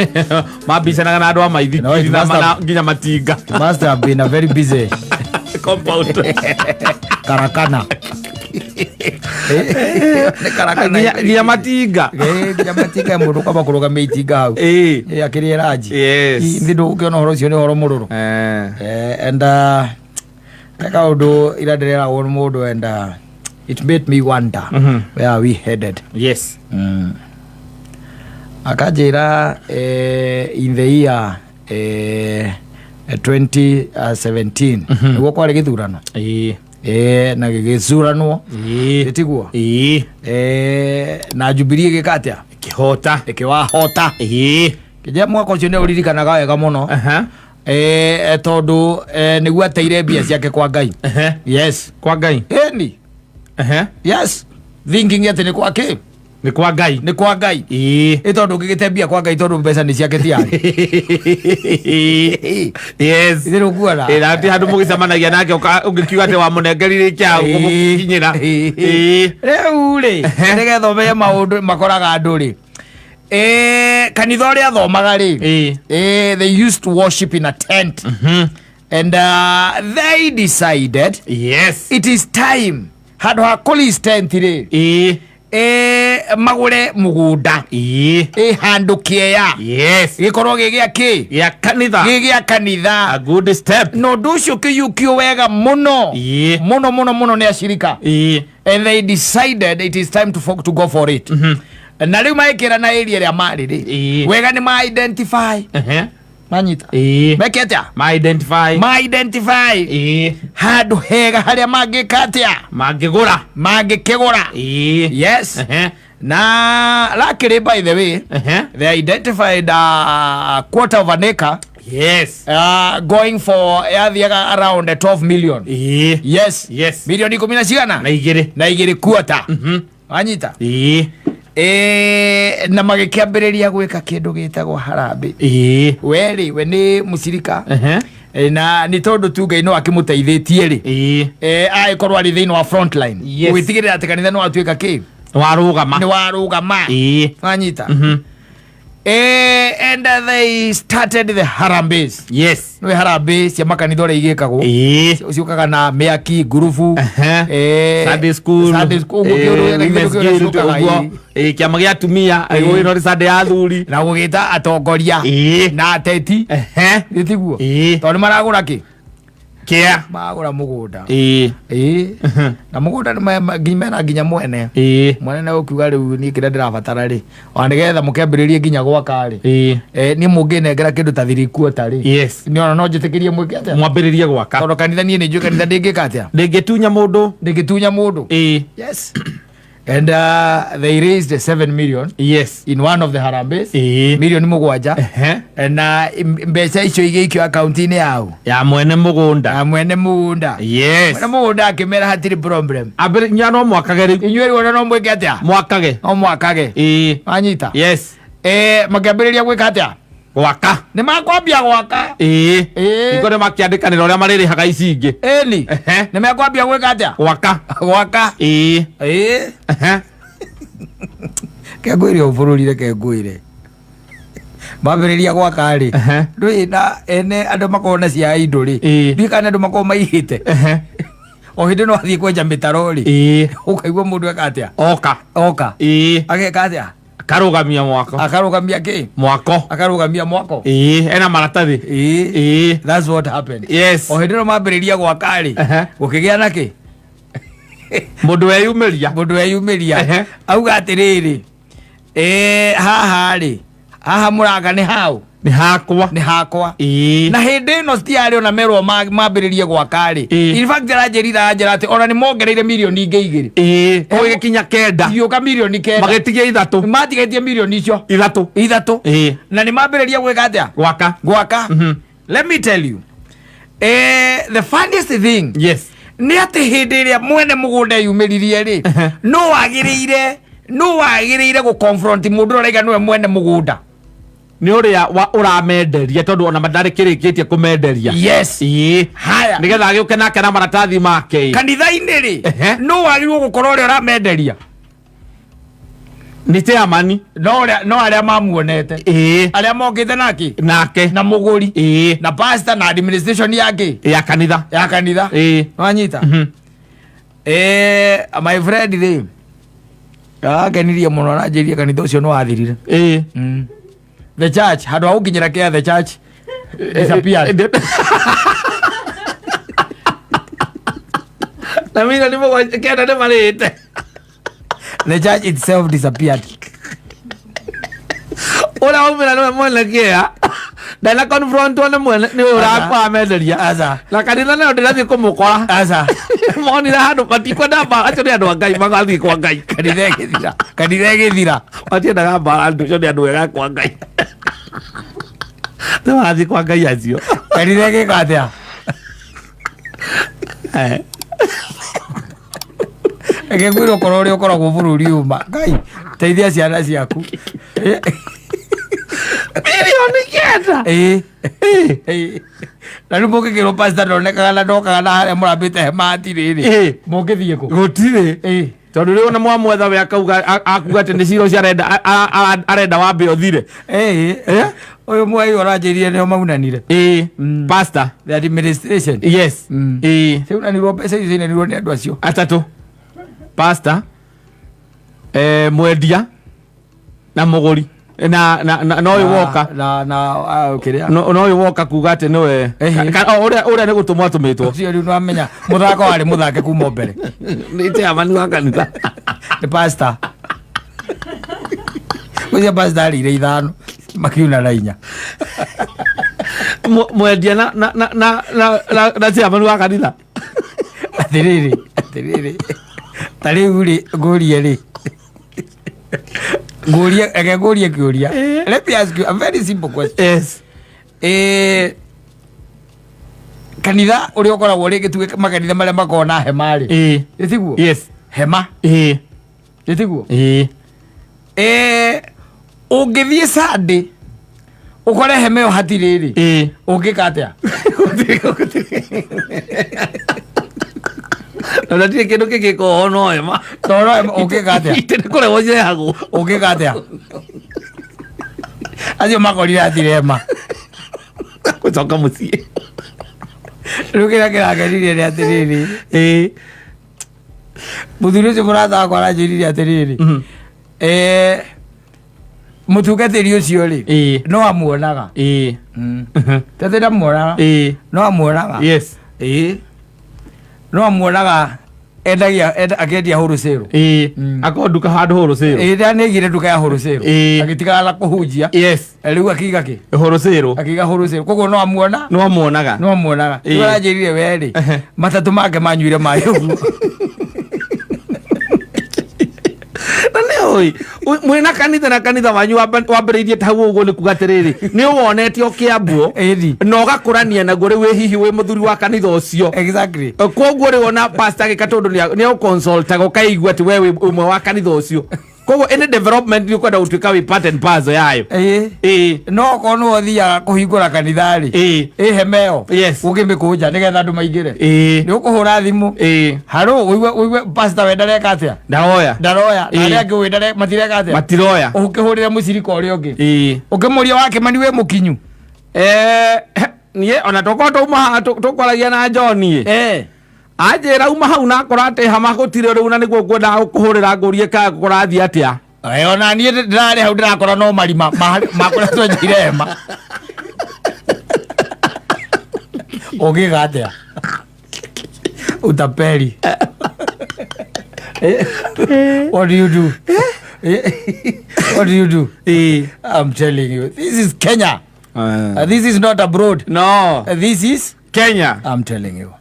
Mambicanaga na andũ a No, maithikiri it na must nginya matinga. It must have been a very busy compound. Karakana. Nĩ karakana. Nginya matinga. Ĩĩ, nginya matinga, mũndũ kwamba kũrũgamia itinga hau. Ĩĩ, akĩrĩe ranji. Nĩ ndũgũkĩona ũhoro ũcio nĩ ũhoro mũrũrũ. And he kaũndũ ira ndĩreragwo nĩ mũndũ, and it made me wonder where are we headed. Akanjĩra in the year 2017 nĩguo kwarĩ gĩthurano. Na gĩgĩcuranwo. Ĩtiguo? Na Jubilee ĩgĩka atĩa? Kĩhota. Ĩkĩwahota. Kĩnjĩra mwaka ũcio nĩ ũririkanaga wega mũno. Tondũ nĩguo ateire mbia ciake kwa Ngai. Yes. Kwa Ngai. Ĩni. Yes, thinking atĩ nĩ kwa kĩ? Nĩ kwa Ngai. Nĩ kwa Ngai. Ĩ tondũ ũngĩgĩte mbia kwa Ngai, tondũ mbeca nĩ ciake tiarĩ. Ithe rũkuona. Ĩ, na ti handũ mũgĩcemanagia nake ũngĩkiuga atĩ wamũnengerire kĩa kũmũkinyĩra. Rĩu rĩ, nĩgetha ũmenye maũndũ makoraga andũ rĩ, kanitha ũrĩa athomaga rĩ, they used to worship in a tent, and they decided it is time handũ ha kũlease tent rĩ, magũre mũgũnda ĩ handũ kĩeya gĩkorwo gĩ gĩa kĩ? Gĩa kanitha. Gĩ gĩa kanitha. A good step. Na ũndũ ũcio ũkĩiyũkio wega mũno mũno mũno mũno nĩ acirika, and they decided it is time to go for it. Na rĩu magĩkĩra na area ĩrĩa marĩ rĩ, wega nĩ ma identify. Manyita? Meke atĩa? Ma identify. Ma identify handũ hega harĩa mangĩka atĩa? Mangĩgũra. Mangĩkĩgũra. Yes. Na luckily, by the way, they identified a quarter of an acre going for, yathiaga around 12 million. Yes. Milioni 10 na cigana? Na igĩrĩ. Na igĩrĩ, quarter. Wanyita? Na magĩkĩambĩrĩria gwĩka kĩndũ gĩtagwo harambĩ. We rĩ, we nĩ mũcirika. Na nĩ tondũ tu Ngai no akĩmũteithĩtie rĩ, agĩkorwo arĩ thĩinĩ wa frontline gũgĩtigĩrĩra atĩ kanitha nĩ watuĩka kĩ? Warũgama. Nĩ warũgama. Wanyita? And they started the harambees. Nĩ harambee cia makanitha ũrĩa igĩkagwo, ciũkaga na mĩaki ngurubu. Sunday school. Sunday school, ũguo kĩũndũ Women's kĩũndũ Guild, ciũkaga, ũguo. Kĩama gĩa atumia, ĩno nĩ Sunday ya athuri. Na gũgĩta atongoria na ateti. Gĩtiguo? Tondũ nĩ maragũra kĩ? Kĩa. Maragũra mũgũnda. Ĩĩ, na mũgũnda nĩ mena nginya mwene. Mwene nĩ ũkiuga rĩu niĩ kĩrĩa ndĩrabatara rĩ, ona nĩgetha mũkĩambĩrĩrie nginya gwaka rĩ, niĩ mũngĩnengera kĩndũ ta 3/4 rĩ, nĩ ona no njĩtĩkĩrie mwĩke atĩa? Mwambĩrĩrie gwaka. Tondũ kanitha, niĩ nĩ njũĩ kanitha ndĩngĩka atĩa? Ndĩngĩtunya mũndũ. Ndĩngĩtunya mũndũ. Yes, and they raised 7 million in one of the harambees. Milioni 7. Na mbeca icio igĩikio akaunti-inĩ yao. Ya mwene mũgũnda. Na mwene mũgũnda. Mwene mũgũnda akĩmera hatirĩ problem. Ambĩrĩ nya no mwakage rĩu. Inyuĩ rĩu ona no mwĩke atĩa? Mwakage. No mwakage. Wanyita? Yes. Makĩambĩrĩria gwĩka atĩa? Gwaka. Nĩ makwambia gwaka. Niko nĩ makĩandĩkanĩra ũrĩa marĩrĩhaga ici ingĩ. Ĩni. Nĩ mekwambia gwĩka atĩa? Gwaka. Gwaka. Kengwĩre o bũrũri, reke ngwĩre, mambĩrĩria gwaka rĩ, ndũĩ na ene andũ makoragwo na cia indo rĩ, ndiũĩ kana andũ makoragwo maigĩte o hĩndĩ no athiĩ kwenja mĩtaro rĩ, ũkaigua mũndũ eka atĩa? Oka. Oka. Ageka atĩa? Akarũgamia mwako. Akarũgamia kĩ? Mwako. Akarũgamia mwako. Ena maratathi. That's what happened. O hĩndĩ ĩno mambĩrĩria gwaka rĩ, gũkĩgĩa na kĩ? Mũndũ weyumĩria. Mũndũ weyumĩria. Auga atĩrĩrĩ, haha rĩ, haha mũranga nĩ hau? Nĩ hakwa. Nĩ hakwa. Na hĩndĩ ĩno citiarĩ ona merwo mambĩrĩrie gwaka rĩ, in fact aranjĩrire, aranjĩra atĩ ona nĩ mongereire milioni ingĩ 2. Koguo gĩkinya 9. Igĩũka milioni 9. Magĩtigia 3. Matigetie milioni icio 3. 3. Na nĩ mambĩrĩria gwĩka atĩa? Gwaka. Gwaka. Let me tell you, the funniest thing nĩ atĩ hĩndĩ ĩrĩa mwene mũgũnda yumĩririe rĩ, no wagĩrĩire gũ confront mũndũ ũrĩa ũraiga nĩwe mwene mũgũnda? Nĩ ũrĩa wa ũramenderia, tondũ ona ndarĩ kĩrĩkĩtie kũmenderia. Haya. Nĩgetha agĩũke nake na maratathi make. Kanitha-inĩ rĩ, no wagĩrĩirwo gũkorwo ũrĩa ũramenderia? Nĩ chairman. No arĩa mamuonete, arĩa mokĩte nake, nake, na mũgũri, na pastor na administration yake, ya kanitha, ya kanitha. Wanyita? My friend rĩ, akenirie mũno na njĩrie kanitha ũcio nĩ wathirire. The church, handũ ha gũkinyĩra kĩa the church disappeared. Na milioni 7 nĩ marĩte. The church itself disappeared. Ũrĩa waumĩra nĩwe mwene kĩa ndana confrontwo nĩ mwene nĩ ũrakwamenderia. Aca. Na kanitha nayo ndĩrathiĩ kũmũkora. Aca. Monire handũ matikwenda mbara, acio nĩ andũ a Ngai, magathiĩ kwa Ngai. Kanitha ĩgĩthira, kanitha ĩgĩthira. Matiendaga mbara, andũ acio nĩ andũ ega kwa Ngai, nĩ marathiĩ kwa Ngai acio. Kanitha ĩgĩka atĩa? Reke ngwĩre, ũkorwo ũrĩa ũkoragwo bũrũri ũma, Ngai teithia ciana ciaku. 9 milioni. Ĩĩ. Na rĩu mũngĩkĩrwo pastor ndonekaga na ndokaga na harĩa mũrambĩte hema hatirĩ rĩ, mũngĩthiĩ kũ? Gũtirĩ. Tondũ rĩu ona mwamwetha we akauga akuga atĩ nĩ cira ũcio arenda arenda wambe ũthire. Ĩĩ. Ũyũ mwai ũranjĩrire nĩo maunanire. Pastor. The administration. Ciunanirwo, mbeca icio ciunanirwo nĩ andũ acio. Atatũ: pastor, mwendia na mũgũri na no ũyũ woka. Na kĩrĩa. No ũyũ woka kuga atĩ nĩwe o, ũrĩa nĩ gũtũmwo atũmĩtwo. Ũcio rĩu nĩwamenya mũthako warĩ mũthake kuma o mbere. Nĩ chairman wa kanitha. Nĩ pastor ũcio, pastor arĩire ithano, makiuna na inya. Mwendia na chairman wa kanitha. Atĩrĩrĩ, ta rĩu rĩ, ngũrie rĩ, ngũrie, reke ngũrie kĩũria. Let me ask you a very simple question. Kanitha ũrĩa ũkoragwo rĩngĩ, tuge makanitha marĩa makoragwo na hema rĩ, ĩtiguo? Yes. Hema, ĩtiguo? Ĩĩ. Ũngĩthiĩ Sunday ũkore hema ĩyo hatirĩ rĩ, ũngĩka atĩa? Na ndatirĩ kĩndũ kĩngĩkorwo no hema. Toro hema, ũngĩka atĩa? Itĩ nĩ kũrehwo cirehagwo. Ũngĩka atĩa? Acio makorire hatirĩ hema. Gũcoka mũciĩ. Rĩu kĩrĩa kĩrangenirie nĩ atĩrĩrĩ, mũthuri ũcio mũrata wakwa aranjĩrire atĩrĩrĩ, mũtungatĩri ũcio rĩ, no amuonaga. Tatĩ ndamuonaga. No amuonaga. Ĩĩ, no amuonaga endagia akĩendia wholesale. Akorwo nduka handũ wholesale. Ĩĩ, rĩrĩa nĩaigire nduka ya wholesale, agĩtigana na kũhunjia. Rĩu akiga kĩ? Wholesale. Akiga wholesale, koguo no amuona. No amuonaga. No amuonaga. Rĩu aranjĩrire we rĩ, matatũ make manyuire maĩ ũguo. Na nĩ ũĩ mwĩna kanitha na kanitha wanyu wambĩrĩirie ta hau ũguo, nĩ kuga atĩrĩrĩ, nĩ ũwonete ũkĩambwo na ũgakũrania naguo, rĩu wĩ hihi wĩ mũthuri wa kanitha ũcio. Koguo rĩu ona pastor agĩka tondũ nĩ agũconsultaga, ũkaigua atĩ we wĩ ũmwe wa kanitha ũcio, koguo any development nĩ ũkwenda gũtuĩka wĩ part and parcel yayo. No okorwo nĩwe ũthiaga kũhingũra kanitha rĩ, ĩ hema ĩyo, ũngĩmĩkũnja nĩgetha andũ maingĩre, nĩ ũkũhũra thimũ, harũ ũigue ũigue pastor we ndareka atĩa? Ndaroya. Ndaroya na arĩa angĩ ũĩ matireka atĩa? Matiroya. Ũkĩhũrĩre mũcirika ũrĩa ũngĩ, ũkĩmũria wa Kĩmani wĩ mũkinyu. Niĩ ona tokorwo twauma haha tũkwaragia na John ĩ, anjĩra uma hau na akora atĩ hama gũtirĩ rĩu, na nĩguo ngwendaga gũkũhũrĩra ngũrie kana kũrathiĩ atĩa. Ona niĩ ndĩrarĩ hau ndĩrakora no marima ma kũrĩa twenjeire hema. Ũngĩka atĩa? Utapeli. What do you do? What do you do? I'm telling you, this is Kenya. This is not abroad. No. This is Kenya. I'm telling you.